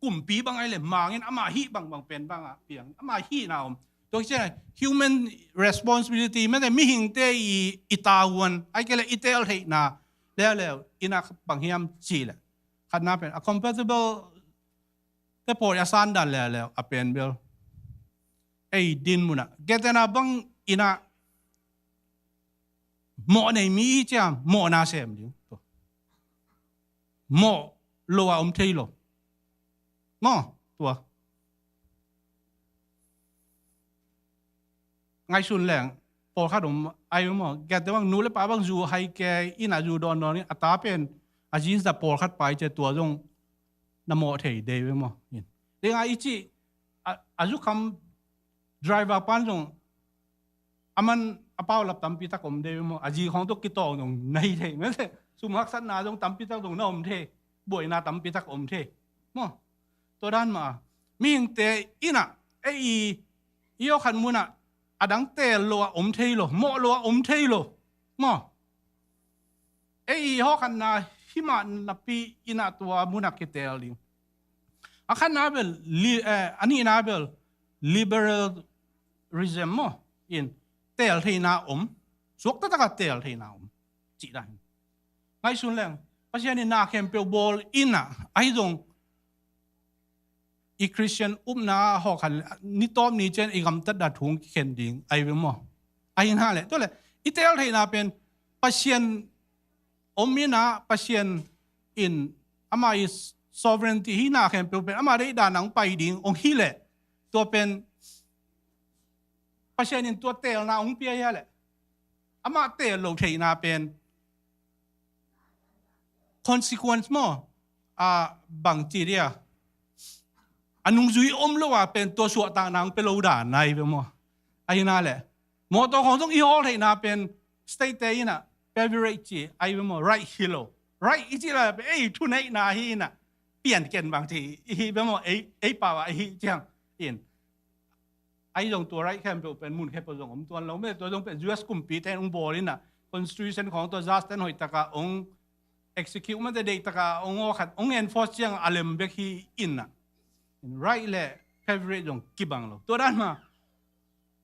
kumpi bang ahi leh mangin ama hih bangbang pen bang a piang, ama hihna om. Tua hi ciang human responsibility mate, mihingte i, i tavuan, ahih kei leh i teel theihna leuleu in ah bang hiam cih leh, khatna pen a compatible te pawi a sandan leuleu a pen bel ei dinmun ah, gentehna bang in ah mawh nei mi i ciang mawhna sem ding. Mawh lo a om thei lo maw, tua. Ngaihsun leng pawlkhat om ahi ve maw, gentehna bang nu le pa bang zu hai kei in ah zu dawndawn in a ta pen a jeans da pawlkhat pai ciang tua zong na mawh thei dei ve maw. Ding a i cih a, a zukham driver pan zong a man a paulap tampi tak om dei ve maw, a zi khawng tawh kitawng zong na hi thei mate, sum haksatna zong tampi tak zong na om thei, buaina tampi tak om thei maw. Tua dan mah a mihingte in ah ei i, i aw khat mun ah a dang teel lo a om thei lo, mawh lo a om thei lo maw. Ei i hawh khatna hi mah napi in ah tua mun ah kiteel ding. A khatna bel li, eh, a nihna bel liberalism maw in, teel theihna om, suakta tak a teel theihna om cih dan. Ngaihsun leng Pasian in na khempeuh bawl in ah, ahi zong i Christian upna hawh khat ni tawp ni ciang i gamtat da thung kikhen ding ahi ve maw. Ahi na leh, tua leh i teel theihna pen Pasian om in ah, Pasian in ama i sovereignty, hihna khempeuh pen ama deih dan a ong pai ding ong hi leh, tua pen Pasian in tua teelna ong pia hi a leh, ama teel lo theihna pen consequence maw, a bang ci dia, a nungzui om lo a pen tua suahtakna ong pia lo dan ahi ve maw. Ahi na leh mawtaw khawng zong i hawl theihna pen state te in ah privilege ci ahi ve maw, right hi lo. Right i cih la pen ei thuneihna hi in ah, pian ken bang ci i hi ve maw, ei, ei pau a i hi ciang in. Ahi zong tua right khempeuh pen mun khempeuh zong om tuan lo mate, tua zong pen U S kumpi ten ong bawl in ah, constitution khawng tua judge ten hoih tak a ong execute mate, deih tak a ong aw khat ong enforce ciang a lem bek hi in ah, right le privilege zong kibang lo. Tua dan mah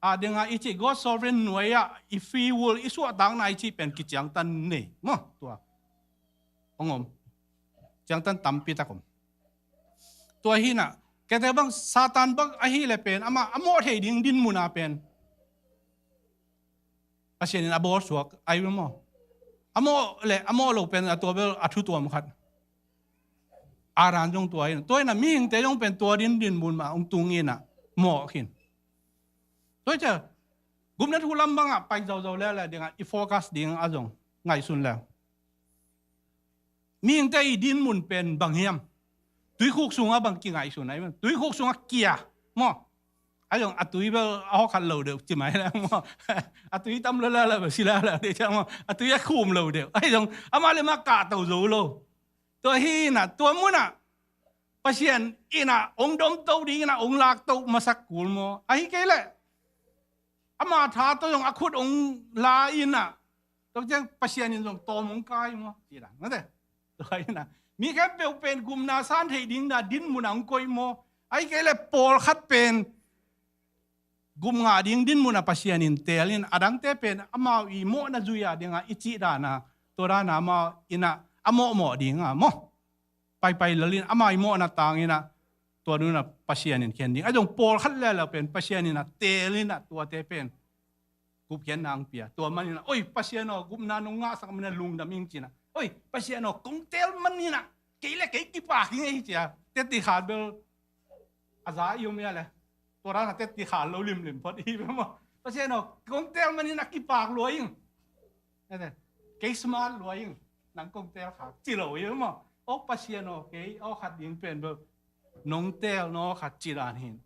a ding a i cih God sovereign nuai ah i free will, i suahtakna i cih pen kiciangtan nei maw, tua ong om. Ciangtan tampi tak om. Tua hi in ah, kei te bang Satan bang ahi leh pen ama a mawh thei ding dinmun a pen Pasian in a bawl suak ahi ve maw. A mawh le a mawh lo pen a tua bel a thu tuam khat. A dan zong tua hi in, tua hi in ah mihingte zong pen tua din dinmun mah hong tung in ah mawh khin. Tua hi ciang gupna thu lam bangah pai zauzau leuleu dingah i focus ding a zong ngaihsun leu. Mihingte i dinmun pen bang hiam? Tuikhuk sungah bang kingaihsun ahi maw? Tuikhuk sungah kia maw? A zong a tui bel a hawkhat lo deuh ci mai leng maw? A tui tam leuleu bel si leuleu deuh ciang maw? A tui a khum lo deuh. A zong amah le amah kahto zo lo. Tua hi in ah tua munah Pasian in ah hong domto ding in ah hong lakto masak kul maw? Ahih kei leh ama tha tawh zong a khut hong la in ah, tua ciang Pasian in zong tawm hong kai maw? Ci dan mate. Tua hi in ah mi khempeuh pen gupna san theih ding dan dinmun ah hong koih maw? Ahih kei leh pawlkhat pen gup ngah ding dinmun ah Pasian in teel in, a dangte pen amau i mawhna zui a dingah i cih dan a, tua dan a amau in ah a mawhmawh ding a maw? Paipai lel in amau i mawhna tang in ah tua dun ah Pasian in khen ding. A zong pawlkhat leuleu pen Pasian in ah teel in ah tuate pen gupkhiatna hong pia. Tua man in ah, oi Pasian aw, gupna nong ngahsak man in ah lungdam ing ci in ah, oi Pasian aw, kong teel man in ah kei le kei kipak ing ei ci a, teti khat bel a za i om ia le. Tua dan a teti khat lo limlim phot i hi maw? Pasian aw, kong teel man in ah kipak lua ing. Kei smart lua ing. Nang kong teel kha ci lo i hi maw? Aw Pasian aw, kei aw khat ding pen bel nong teel nong aw khat ci dan hi in.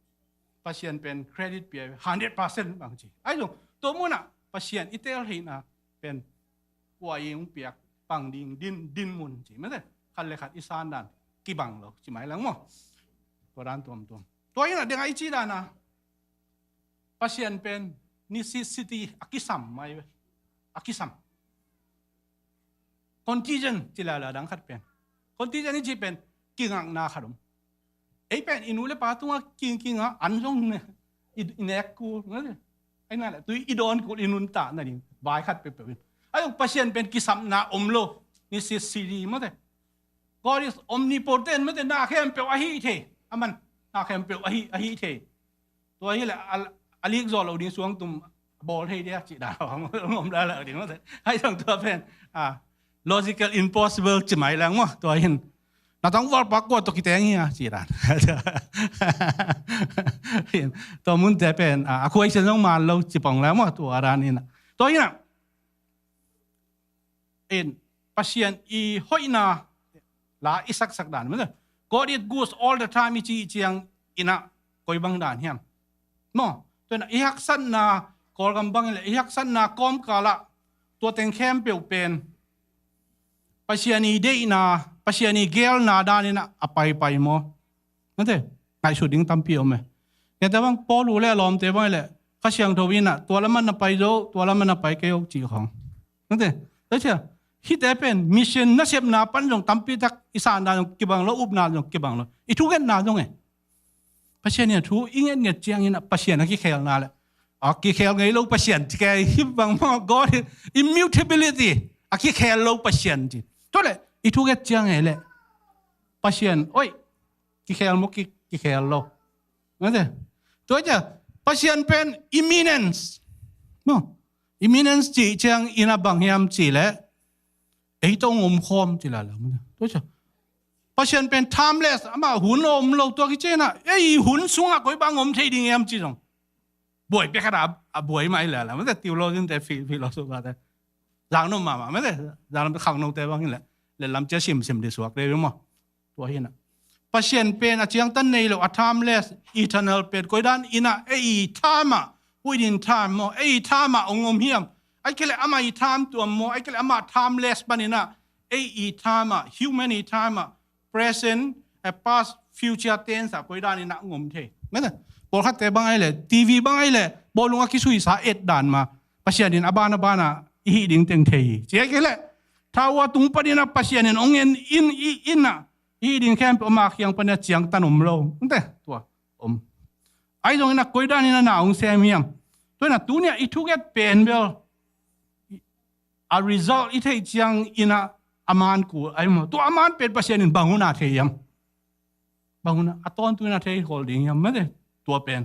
Pasian pen credit pia hundred percent bang ci. Ahi zong tua munah Pasian i teel theihna pen kua i hong piak pang ding din, dinmun ci mate. Khat le khat i san dan kibang lo ci mai leng maw? Tua dan tuamtuam. Tua hi in ah dengah i cih dan a Pasian pen necessity a kisam mai ve. A kisam. Contingent ci leuleu a dang khat pen. Contingent i cih pen kingakna khat om. Ei pen i nu le pa tungah king, kingah an zong ne, i, i nek kul, ne. Ahi na le, tui i dawn kul i nuntak nading vai khat peuhpeuh in. Ahi zong Pasian pen kisapna om lo. Necessity mate. God is omnipotent mate, na khempeuh ahi thei. Aman na khempeuh ahi, ahi thei. Tua hi le a, a lik zawh lo ding suangtum bawl thei dia cih dan a om leuleu ding mate. Ahi zong tua pen a, logical impossible ci mai leng maw? Tua hi in na tangvalpa kua tawh kiteng hi a cih dan. Tua munte pen a, a khuaisian zong man lo ci pong leng maw? Tua dan hi in ah. Tua hi in ah in Pasian i hoihna la i saksak dan mate. God is good all the time i cih ciang in ah koi bang dan hiam? Maw, tua in ah i haksatna, Kawlgam bang in le i haksatna kawmkal ah tua teng khempeuh pen Pasian i deihna, Pasian i geelna dan in ah a paipai maw? Mate, ngaihsut ding tampi om e. Kei te bang Paul uh le a lawmte bang in le Kha Siangtho in ah tua lam ah na pai zo, tua lam ah na pai kei o cih khawng. Mate, tua ciang hihte pen mission nasepna pan zong tampi tak i san dan zong kibang lo, upna zong kibang lo, i thungetna zong e. Pasian in a thu i ngetnget ciangin ah Pasian a kikhelna le a kikhel ngei lo Pasian ci kei hi bang maw? God immutability, a kikhel lo Pasian ci. Tua le i thunget ciang e le Pasian oi kikhel maw, ki, kikhel lo. Mate, tua ciang Pasian pen imminence maw? Imminence cih ciang in ah bang hiam cih le ei tawh hong om khawm ci leuleu. Tua ciang Pasian pen timeless, amah hun a om lo, tua kici in ah ei hun sungah koi bang om thei ding hiam ci zong buai pia khat a, a buai mah hi leuleu. Mate, theologian te, phi, philosopher te zang nop mahmah mate, zang nop, khangnote bang hi le le lam cia simsim dih suak deuh maw? Tua hi in ah Pasian pen a ciangtan nei lo, a timeless, eternal pen koi dan in ah ei i time ah, within time maw, ei i time ah hong om hiam? Ahih kei le amah i time tuam maw, ahih kei le amah timeless pan in ah ei i time ah, human i time ah, present, eh, past, future tense ah koi dan in ah hong om thei. Mate, pawlkhatte bang ahih le TV bang ahih le bawlung a kisuisa et dan mah Pasian in a ban a ban ah i hih ding teng thei hi. Ci ahih kei le thaua tung pan in ah Pasian in hong en in, i in ah i hih ding khempeuh ama kiang pan in ah ciangtan om lo. Mate, tua om. Ahi zongin ah koi dan in ah na hong sem hiam? Tua in ah tuni a i thunget pen bel a result i theih ciangin ah a man kul ahi maw? Tua a man pen Pasian in bang hun a thei hiam? Bang hun a, a tawntung in a thei khol ding hiam? Mate, tua pen.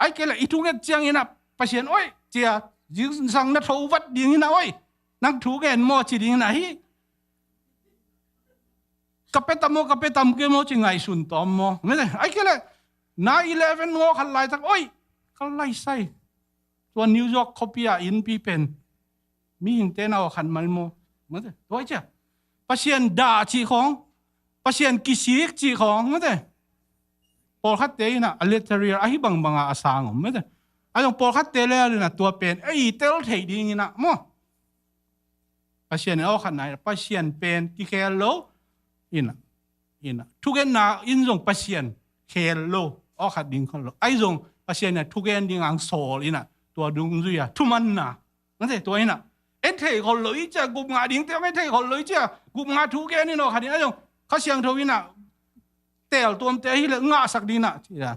Ahih kei le i thunget ciangin ah Pasian oi cia zingsang na tho vat ding in ah oi nang thu gen maw ci ding in ah hi. ka pia tam maw, ka pia tam kei maw ci ngaihsun tawm maw. Mate, ai kei leh nine eleven ngawh khat laitak, oi, ka laisai. Tua New York khuapi ah innpi pen mihingte na aw khat mai maw. Mate, tua i cia Pasian dah cih khawng, Pasian kisik cih khawng, mate. Pawlkhatte in ah a literal ahi bangbang a a sang om, mate. A zong pawlkhatte lel in ah tua pen ei tel thei ding in ah maw. Pasian in aw khat nai, Pasian pen kikhel lo in ah, in ah thugenna in zong Pasian khel lo, aw khat ding khol lo. Ai zong Pasian in ah thugen ding ang sawl in ah tua dungzui a thumanna. Mate, tua in ah en thei khol lo i cia, gup ngah dingte en thei khol lo i cia, gup ngah thu gen in aw khat in ah zong Kha Siangtho in ah teel tuamte ahi leh ngahsak ding in ah ci a.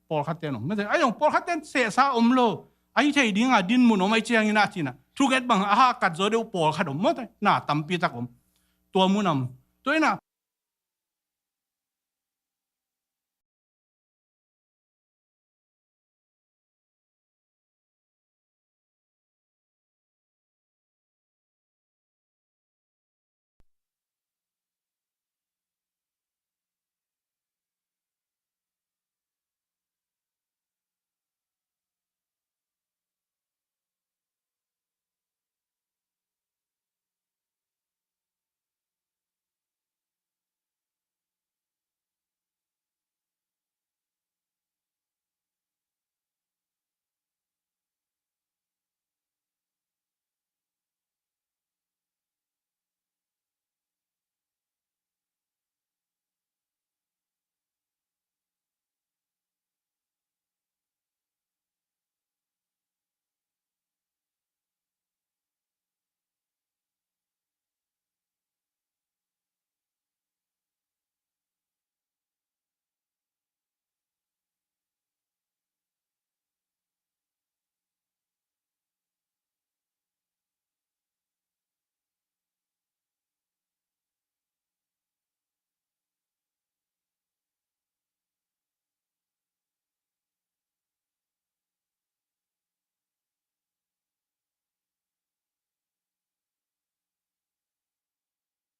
Pawlkhatte in om, mate, ai zong pawlkhatte in sehsa om lo, ahi thei ding a dinmun om ai ciangin ah ci in ah thugen bang a hakat zaw deuh pawlkhat om, mate, na tampi tak om. Tua mun om. Tua in ah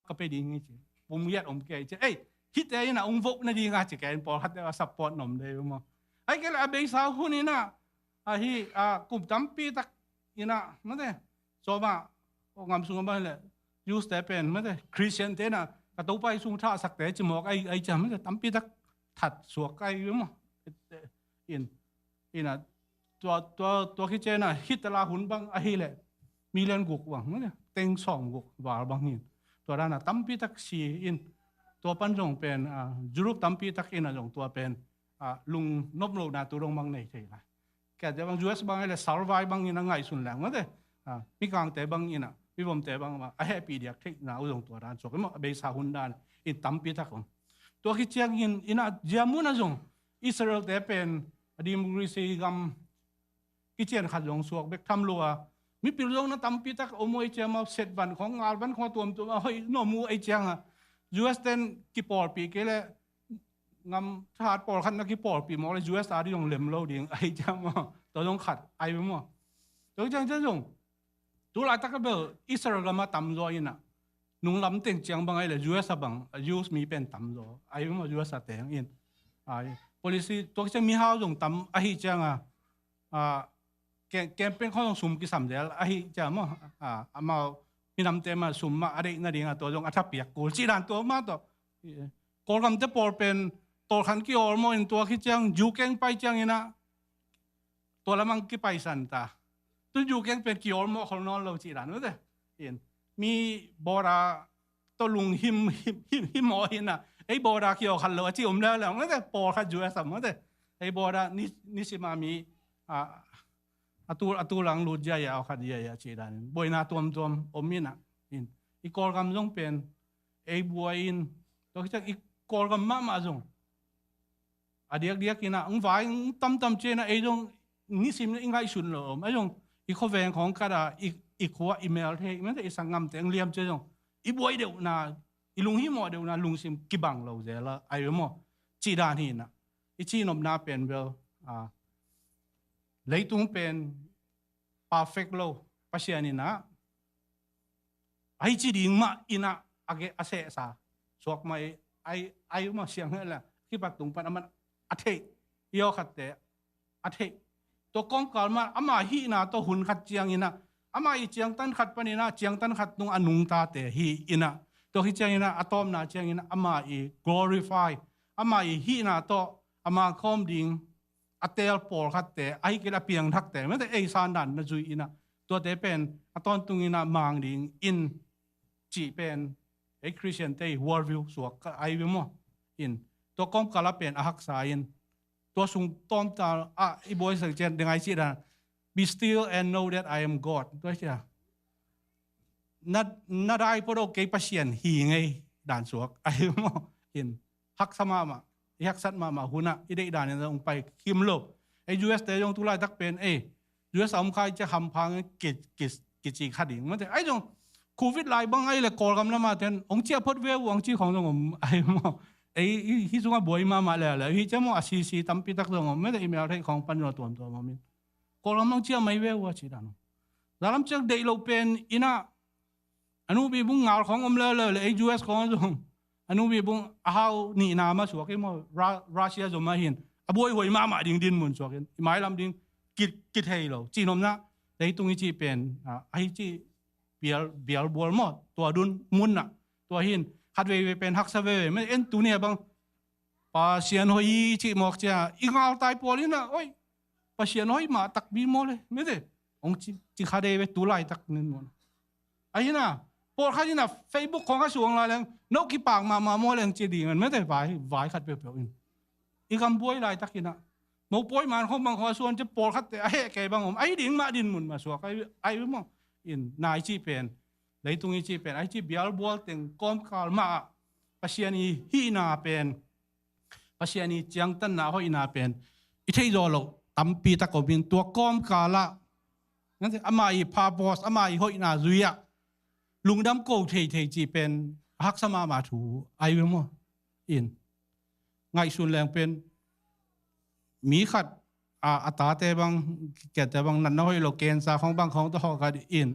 Ka pe ding hi ci. Pum yat om kei ci. Ei, hite in ah ung vok na ding a ci kei in pawlkhat te a support nom de maw. Ai kei leh a beisa hun in ah, ahi, a, kum tampi tak in ah, mate. Sawma, ngam sung a bang leh Jews te pen, mate, Christian te in ah ka Topa i sung thahsakte ci mawk ai, ai cia, mate, tampi tak that suak ai maw. In, in ah, tua, tua, tua khit ciang ah Hitler hun bang ahi leh million guk bang, mate, teng sawm guk val bang hin. Tua dan a tampi tak si in, tua pan zong pen, a, Europe tampi tak in ah zong tua pen, a, lung nop lo na tu dong bang nei thei lai. Kei te bang U S bang ahi leh salvai bang in a ngaihsun leng, mate. A, mikangte bang in ah, mivomte bang a hehpih diak theihna uh zong tua dan suak, maw, a beisa hun dan in tampi tak om. Tua khit ciangin in ah zia mun ah zong Israel te pen a democracy gam kician khat zong suak bek tham lo a, mipil zong na tampi tak om uh ei ciang a, set van khawng, ngal van khawng a tuamtuam a hoih nuam uh ei ciang a, U S ten kipawlpih kei leh ngam thahat pawlkhat na kipawlpih mawk leh U S a ding zong lem lo ding ei ciang maw. Tua zong khat ai maw. Tua ciang ciang zong tu laitak a bel Israel gam a tamzaw in ah, nunglam teng ciang bang ahi leh U S a bang, a, Jews mi pen tamzaw ai maw, U S a teng in. Ai, policy tua ciang mihau zong tam ahi ciang a, a, ke-, campaign khawng zong sum kisam zel ahi ciang maw. A, amau minamte mah sum mah a deih nading a tua zong a thapiak kul cih dan tua mah tawh. Kawlgamte pawl pen tawlkhan kiawlmawh in tua khit ciang Zukeng pai ciang in ah tua lamang kipaisan ta. Tu Zukeng pen kiawlmawh khol nawn lo cih dan mate. In, mi border tawh lunghim, him, him, him aw in ah, ei border kiawh khat lo a ci om leuleu mate, pawlkhat U S a mate. Ei border ni, nisim a mi, a, a tul, a tul lang lut ziai a, aw khat ziai a cih dan in buaina tuamtuam om in ah. In, i Kawlgam zong pen ei buai in, tua khit ciang i Kawlgam mahmah zong a diakdiak in ah, hong vai hong tamtam ciang in ah, ei zong nisim in i ngaihsun lo om. Ei zong i khuaveng khawng khat a, i, i khua i mel thei, i mel thei, i sanggamte hong liam ciang zong i buai deuhna, i lunghimawh deuhna, lungsim kibang lo zel a, ai ve maw? Cih dan hi in ah, i cihnopna pen bel, a, leitung pen perfect lo, Pasian in ah, ahi ci ding mah in ah, a ge-, a sehsa. tuak mai ai ai mah siang hela kipat tung pan aman a theih i aw khatte a theih. Tua kawmkal mah ama hihna tawh hun khat cianginah ama i ciangtan khat paninah ciangtan khat tung a nungtate hi inah tua hi cianginah a tawpna cianginah ama i glorify ama i hihna tawh a mangkhawm ding a teel pawlkhatte ahi kei le a piangthakte mete ei sandan na zui inah tuate pen a tawntunginah mang ding in cih pen ei Christian te world view suak ka ai ve maw? In tua kawmkal a pen a haksa in tua sung tawmta ah i buaisak cian dengai cih dan be still and know that I am God. Tua cia na na dai pawh do kei Pasian hi ngei dan suak ai ve maw? In haksa mahmah i haksat mahmah hunah i deih danin zong pai khim lo. Ei U S te zong tu laitak pen ei U S a om khai cia hamphang kici kha ding mate ai zong covid lai bang ai le Kawlgam lama ten ong cia phot ve uh ang ci khong zong om ai maw? Ei hi sungah buai mahmah le le hi cia maw a sisi tampi tak zong om mate i mel theih khong pan zong a tuamtuam om in Kawlgam ong cia mai ve uh a ci dan. Zalam ciak deih lo pen inah a nubi bung ngal khong om lele le ei U S khong a zong a nubi bung a hau nihna ma suak i maw? Russia zom a hin a buaihuai mahmah ding din mun suak in i mailam ding kithei lo cinomna leitung i cih pen ahi cih bial bual maw? Tua dun munna tua hin khat veivei pen haksa veve mete en tunia bang Pasian hoih i cih mawk cia i ngaltai pawl inah oi Pasian hoih mah takbi maw le mete ong ci kha dei ve tu laitak nin maw? Ahina pawlkhat inah Facebook khong a suang lai leng no kipak mahmah maw leng ci ding an mete vai vai khat peuhpeuh in i gambuai laitak inah mopawi man khong bang khong a suan ci pawlkhatte a heh kei bang om ahi ding mah din mun mah suak ai maw? In nai cih pen leitung i cih pen ai cih bialbual teng kawmkal mah ah Pasian i hihna pen Pasian i ciangtanna hoihna pen i theih zawh loh tampi tak om in tua kawmkal ah ama i purpose ama i hoihna zui ah lungdam ko theithei cih pen a haksa mahmah thu ai ve maw? In ngaihsun leng pen mi khat a tate bang kiate bang natna hoih lo cancer khong bang khong tawh hawh khat in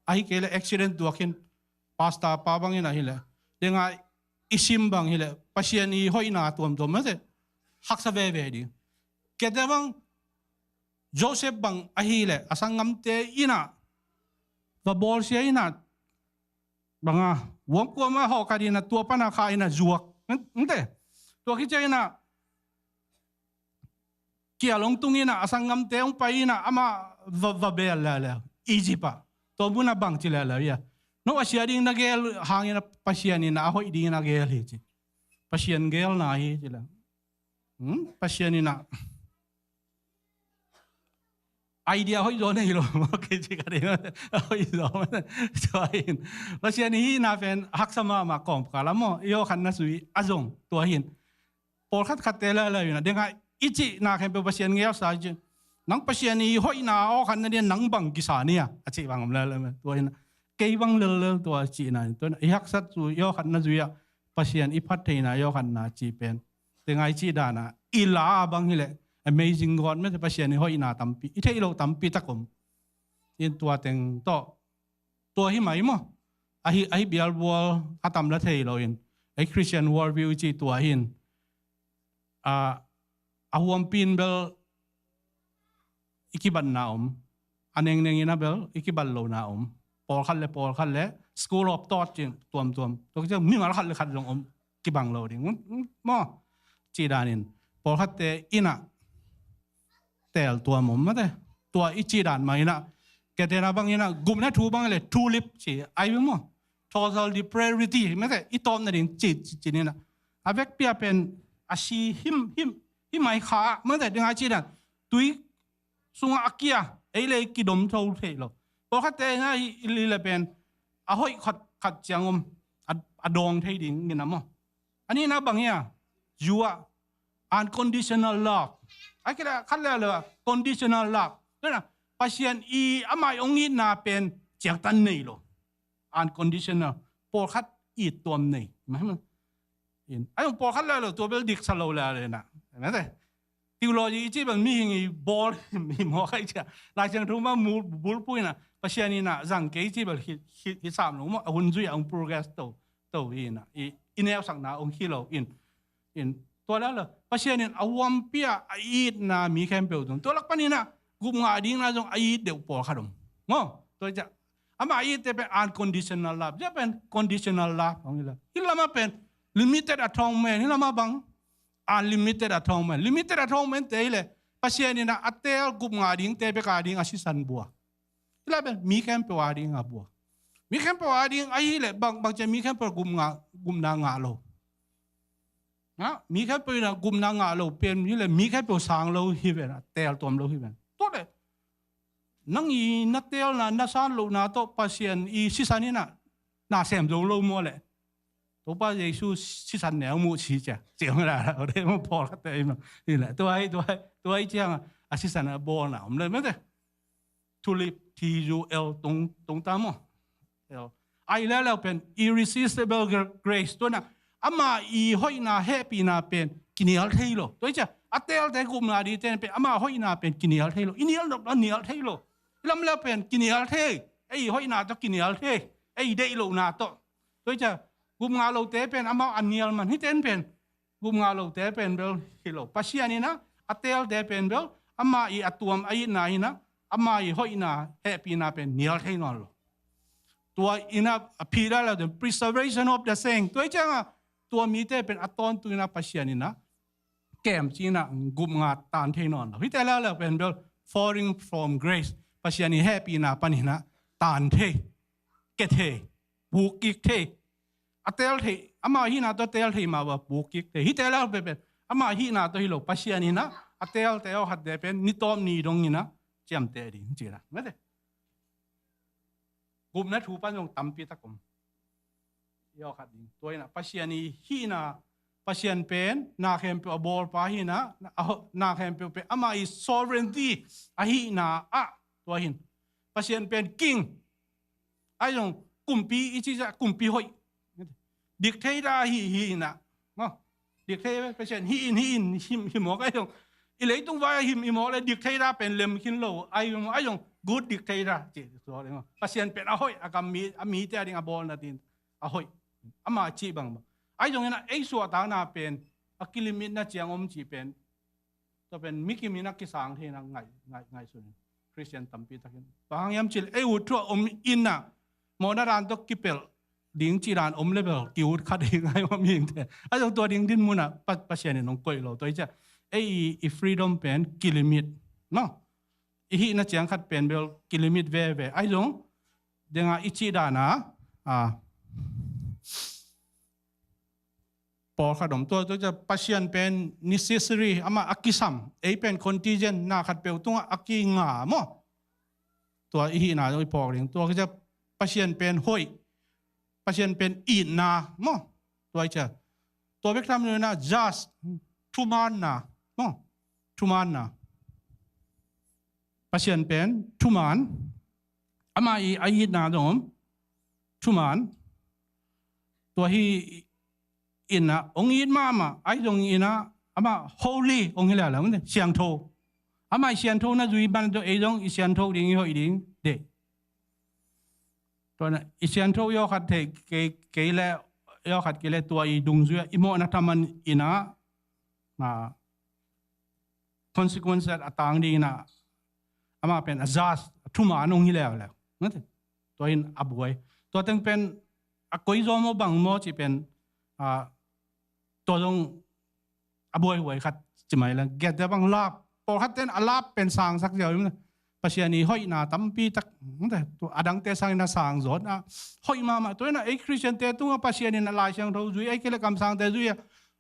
ahi kei le accident tuak hin pastor pa bangin ahi le denga i sim bang hi le Pasian i hoihna tuamtuam mate haksa veve ding. Kiate bang Joseph bang ahi le a sanggamte inah va bawlsia inah banga vuamkuama hawh khat inah tua pana kha inah zuak nte tua khicia inah kial hong tung inah a sanggamte hong pai inah amah va bel leuleu Egypt ah tua munah bangci leuleu ia no a sia ding na gel hangin a Pasian inah a hoih dingin a gel hi ci. Pasian gelna hi ci le Pasian inah idea hoih zaw nei lo kei ci ka ding hoih zaw tua in Pasian i hihna pen haksa mahmah kawmkal a maw i aw khat na sui a zong tua hin pawlkhat khatte lala inah denga i cihna khempeuh Pasian ngelsa i cih nang Pasian i hoihna aw khat na dia nang bang kisa nia a cih bang om lala tua inah kei bang lellel tua cihna in tua inah i haksat su i aw khat na zui ah Pasian i phat theihna i aw khat na cih pen denga i cih dana i la bang hi le amazing God mete Pasian i hoihna tampi i theih loh tampi tak om. In tua teng tawh tua hi mai maw? Ahi ahi bialbual a tam la thei lo in ei Christian world view i cih tua hin a huampi in bel i kibatna om a nengneng ina bel i kibat lona om pawlkhat le pawlkhat le school of thought cih tuamtuam tua kicia mimal khat le khat zong om kibang lo ding maw? Cih danin pawlkhatte inah teel tua mom mate tua i cih dan mah inah kiatena bang inah gupna thu bang le thu lip ci ai bing maw? Total depravity mate i tawpna ding ci ci inah a vekpia pen a si him him him ai kha mate ding ai cih dan tui sungah a kia ei le kidom tho thei lo. Pawlkhatte inah i li le pen a hoih khat khat ciang om a dawng thei ding inah maw? A nihna bang hia? Zu ah unconditional love. A kila khat le le conditional love. Tuna Pasian i amai ong itna pen ciangtan nei lo. Unconditional. Pawlkhat it tuam nei. In ai ong pawlkhat le lo tua bel diksa lo le le na. Mate theology i cih bel mihing i bawl i maw khai cia Lai Siangtho ma bulpui na Pasian inah zang kei i cih bel hi sam lo maw? A hun zui a ong progress to to inah i i neusakna hong hi lo in. In tua leh lo Pasian in a huampi a a itna mi khempeuh tung. Tua lak panin ah gupngah dingna zong a it deuh pawlkhat om. Maw? Tua ciang ama a itte pen unconditional love. Tua pen conditional love hong hi lo. Hih lamah pen limited atonement. Hih lamah bang unlimited atonement. Limited atonement te hi leh Pasian in ah a teel gupngah dingte bek a ding a sisan bua. Hih lai pen mi khempeuh a ding a bua. Mi khempeuh a ding ahih leh bang bang ciang mi khempeuh gupngah gupna ngah lo. Nga mi khempeuh in ah gupna ngah lo pen hi leh mi khempeuh sang lo hi ven, a teel tuam lo hi ven. Tua leh nang i na teelna na san lohna tawh Pasian i sisan in ah na sem zo lo maw leh. Topa Jesu sisan neu muh ci cia. Ciang la la de maw pawlkhatte i maw. Hi leh tua hi tua hi tua hi ciang a sisan a bawlna om le mate. Tulip T U L tung tung ta maw. L. Ai leh leh pen irresistible gra- grace tua na. Ama i hoihna hehpihna pen kinial thei lo. Tua hi cia a teelte gupna dingte pen ama hoihna pen kinial thei lo. I nial nop lo nial thei lo. I lam leh pen kinial thei. Ei hoihna tawh kinial thei. Ei deih lohna tawh. Tua hi cia gupngah lote pen amau a nial man hih ten pen gupngah lote pen bel hi lo. Pasian in ah a teelte pen bel ama i a tuam a itna in ah ama i hoihna hehpihna pen nial thei nawn lo. Tua in ah a Peter la the preservation of the saint. Tua hi ciang ah tua mite pen a tawntung in ah Pasian in ah kem ci in ah gupngah tan thei nawn lo. Hihte la la pen bel falling from grace. Pasian i hehpihna panin ah tan thei. Ke thei. Puk kik thei. A teel thei, ama hihna tawh teel thei mah bang puk kik thei. Hihte la pen pen ama hihna tawh hi lo Pasian in ah a teelte aw khatte pen ni tawp ni dong in ah ciamteh ding ci la. Mate. Gupna thu pan zong tampi tak om. Aw khat ding. Tua in ah Pasian i hihna Pasian pen na khempeuh a bawlpa hihna a ho- na khempeuh pen ama i sovereignty a hihna ah tua hin Pasian pen king. Ai zong kumpi i ci cia kumpi hoih. Dictator hi hi in ah. Maw? Dictator Pasian hi in hi in hi hi mawk ai zong i leitung vai hi hi mawk le dictator pen lem khin lo ai zong ai zong good dictator ci tua le maw? Pasian pen a hoih a kam mi a mite a ding a bawlna ding a hoih. Ama cih bangbang ai zong in ah ei suahtakna pen a kilimitna ciang om cih pen tua pen mikim in a kisang thei in ah ngai ngai ngai sun Christian tampi takin bang hang hiam cih leh ei ut thu a om in ah mawhna dan tawh kipelh ding cih dan om le bel ki ut kha ding ai om hing te. Ai zong tua ding din mun ah Pa- Pasian in hong koih lo tua hi cia. Ei i- i freedom pen kilimit. No. I hihna ciang khat pen bel kilimit veve. Ai zong denga i cih dan a a pawlkhat om tua tua cia Pasian pen necessary ama a kisam ei pen contingent na khat peuh tungah a kinga maw? Tua i hihna i pawk ding tua cia Pasian pen hoih Pasian pen itna maw? Tua i cia tua bek tham nuna just thumaanna maw? Thumaanna Pasian pen thumaan ama i a itna dong om thumaan tua hi in ah hong it mahmah ai zong in ah ama holy hong hi lala siangtho ama i siangtho na zui ban tawh ei zong i siangtho ding i hoih ding de. Tua na i siangtho i aw khat thei kei kei le i aw khat kei le tua i dungzui ah i mawhna thaman in ah consequence a tang ding in ah ama pen a zas a thumaan hong hi leuleu. Tua in a buai tua teng pen a koi zaw maw bang maw ci pen tua zong a buaihuai khat ci mai la giat dia bang lap pawlkhat ten a lap pen sangsak ziau. Pasian i hoihna tampi tak a dangte sangin a sang zawt a hoih mahmah tua in a ei Christian te tungah Pasian in a Lai Siangtho zui ei kile kamsangte zui a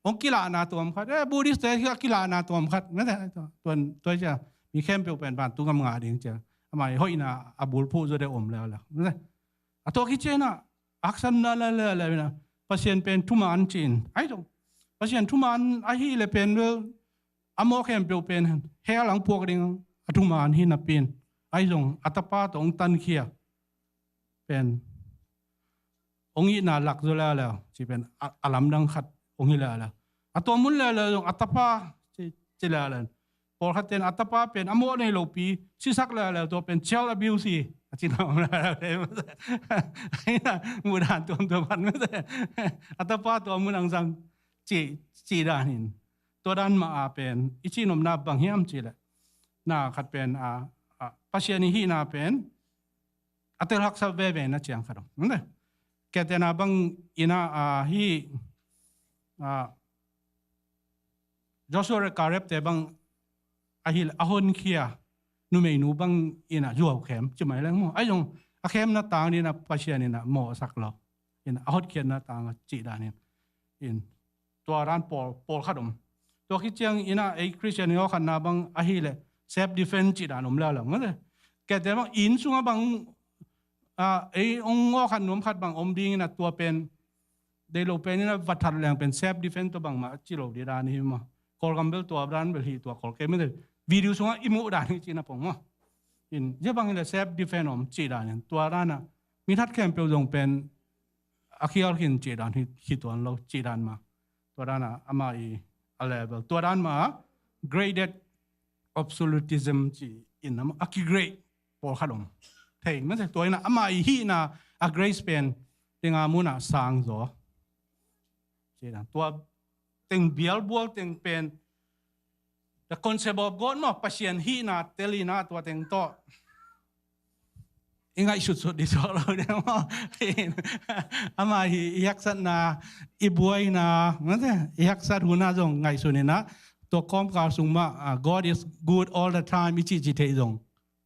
hong kilahna tuam khat eh Buddhist te kilahna tuam khat tua cia mi khempeuh pen vantung ngam ngah ding cia ama i hoihna a bulphuh zaw deuh om leuleu. A tua kici in a haksanna leuleu in a Pasian pen thuman ci-in ai zong Pasian thuman ahi le pen bel a mawh khempeuh pen hell ang puak ding a thuman hi napi in ai zong a tapa tawh hong tankhia pen hong itna lak zaw leuleu ci pen a lamdang khat hong hi leuleu. A tua mun leuleu zong a tapa ci leuleu pawlkhat ten a tapa pen a mawh nei lopi sisak leuleu tua pen child abuse hi. Cina om la la te mate. Aina mudan tuamtuam pan mate. A tapa tua mun ang sang ci, ci danin. Tua dan ma a pen i ci nopna bang hiam ci le, na khat pen a, a Pasian i hihna pen a tel haksa veve na ciang khat om. Mate. Kiatena bang ina a hi a Joshua le Caleb te bang ahil a honkhia numeinu bang ina zuau khem ci mai leng maw. Ai zong a khemna tang ina Pasian ina mawhsak lo. Ina a hotkhiatna tang a ci danin. In tua dan pawl, pawl khat om. Tua khit ciang ina ei Christian i awkhatna bang ahile self defense ci dan om leuleu. Mate. Kiate bang inn sunga bang a ei ong awkhat nuam khat bang om ding ina tua pen dei lo pen ina va that leng pen self defense tua bangmah ci lo di dan hi maw. Kawlgam bel tua dan bel hi tua Kawl kei mate. Video sunga i muh dan hi ci na pong maw. In zia bang hile self defense om ci dan in tua dan a mi that khempeuh zong pen a khial khin ci dan hi, hi tuan lo ci dan ma. Tua dan a ama i a level tua dan ma graded absolutism ci in ama a ki grade pawl khat om. Thei mate tua ina ama i hihna a grace pen tenga muna sang zaw. Ci dan tua teng bialbual teng pen the concept of God maw, Pasian hihna telina tua teng tawh i ngaihsutsut di suak lo ding maw. Ama hi i haksatna, i buaina, mate, i haksat huna zong ngaihsun ina tua kawmkal sung mah a God is good all the time i cihcih theih zong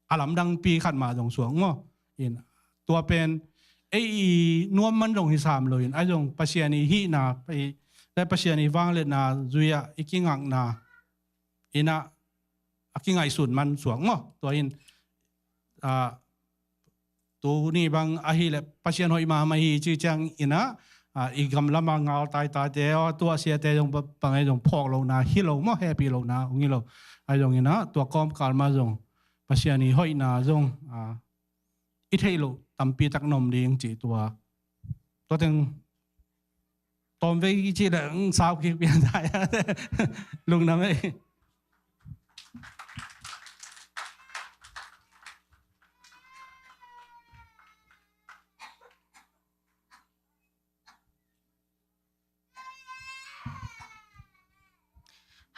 a lamdangpi khat mah zong suak maw. In tua pen ei i nuam man zong hi sam lo in ai zong Pasian i hihna, i, Pasian i vangliatna zui-ah i kingakna ina a kingaihsun man suak maw. Tua in a tuni bang ahile Pasian hoih mahmah hi ci ciang ina a i gamlama ngal taitaite aw tua siate zong bang ei zong phawk lohna hi lo maw, happy lohna hong hi lo. Ai zong ina tua kawmkal mah zong Pasian i hoihna zong a i theih loh tampi tak na om ding ci tua. Tua teng tawmvei i ci le sau kik pian zai. Lungdam ei.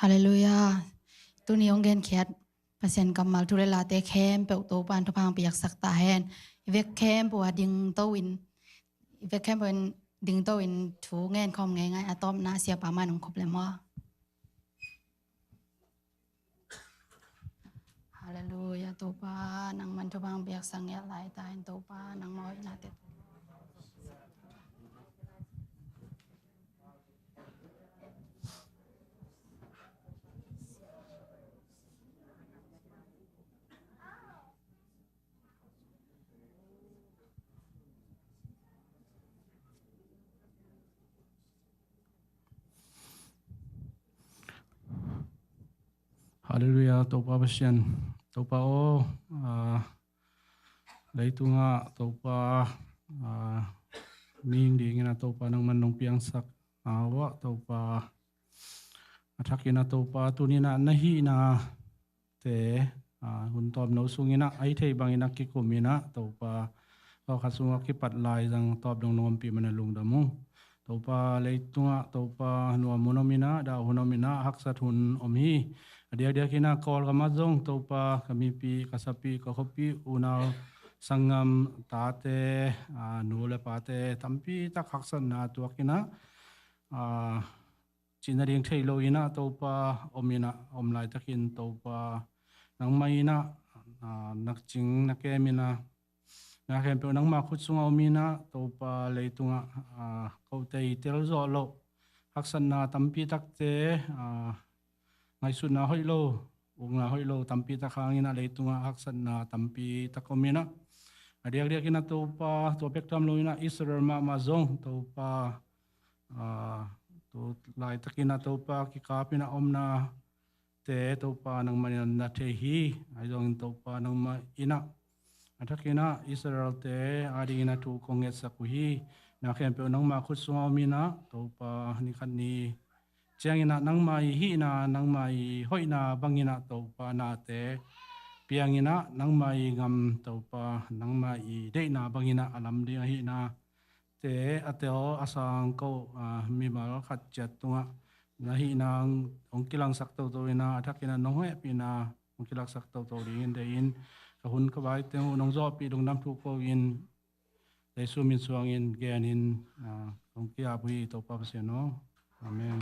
Halleluiah. Tuni hong genkhiat Pasian kammal thu le late khempeuh Topa'n thupha hong piaksak ta hen. I vek khempeuh a dingto in, i vek khempeuh in dingto in thu ngen khawm ngeingai a tawpna siapa man hong khup le maw. Halleluiah, Topa, nangman thupha hong piaksak ngiat lai ta hen Topa, nangma hoihnate. Halleluiah, Topa Pasian. Topa aw, ah, leitungah Topa, ah, mihing dingin a Topa nangman nong piangsak a uah Topa a thakin a Topa tuninah na hihna te, ah, hun tawmno sunginah a hi thei banginah kikuminah Topa, kawkhat sungah kipat lai zang tawp dong nong ompih mana lungdam ung. Topa leitungah Topa nuam hun ominah, dah hun ominah, haksat hun om hi. A diakdiakinah Kawlgamah zong Topa ka mipi, ka sapi, ka khuapi, unau sanggam tate, ah, nu le pate tampi tak haksatna tuakinah, ah, cihna ding thei lo inah Topa om inah, om laitakin Topa nangmah inah, ah, nakcing na kem inah, na khempeuh nangmah khut sungah om inah Topa leitungah, ah, kote i tel zawh loh haksatna tampi takte, ah, ngaihsutna hoih lo, ukna hoih lo tampi tak hang inah leitungah haksatna tampi tak om inah. A diakdiakinah Topa tua pek tham lo inah Israel mahmah zong Topa, ah, tu laitakinah Topa kikapinah omnate Topa nangmah inah na thei hi. Ahi zongin Topa nangmah inah a thakinah Israel-te adinginah thu kong ngetsak uh hi. Na khempeuh nangmah khut sungah om inah Topa ni khat ni cianginah nangmah i hihna, nangmah i hoihna banginah Topa nate Pianginah nangmah i gam Topa, nangmah i deihna banginah a lam ding ahihna te a tel a sang ko, ah, mimal khat ciat tungah na hihna hong kilangsak toto inah a thakinah nong hehpihna hong kilaksak toto dingin deihin ka hun ka bai teng uh nong zawhpih lungdam thu ko in Jesu min suangin genin, ah, kong ki-ap uh hi Topa Pasian aw. Amen.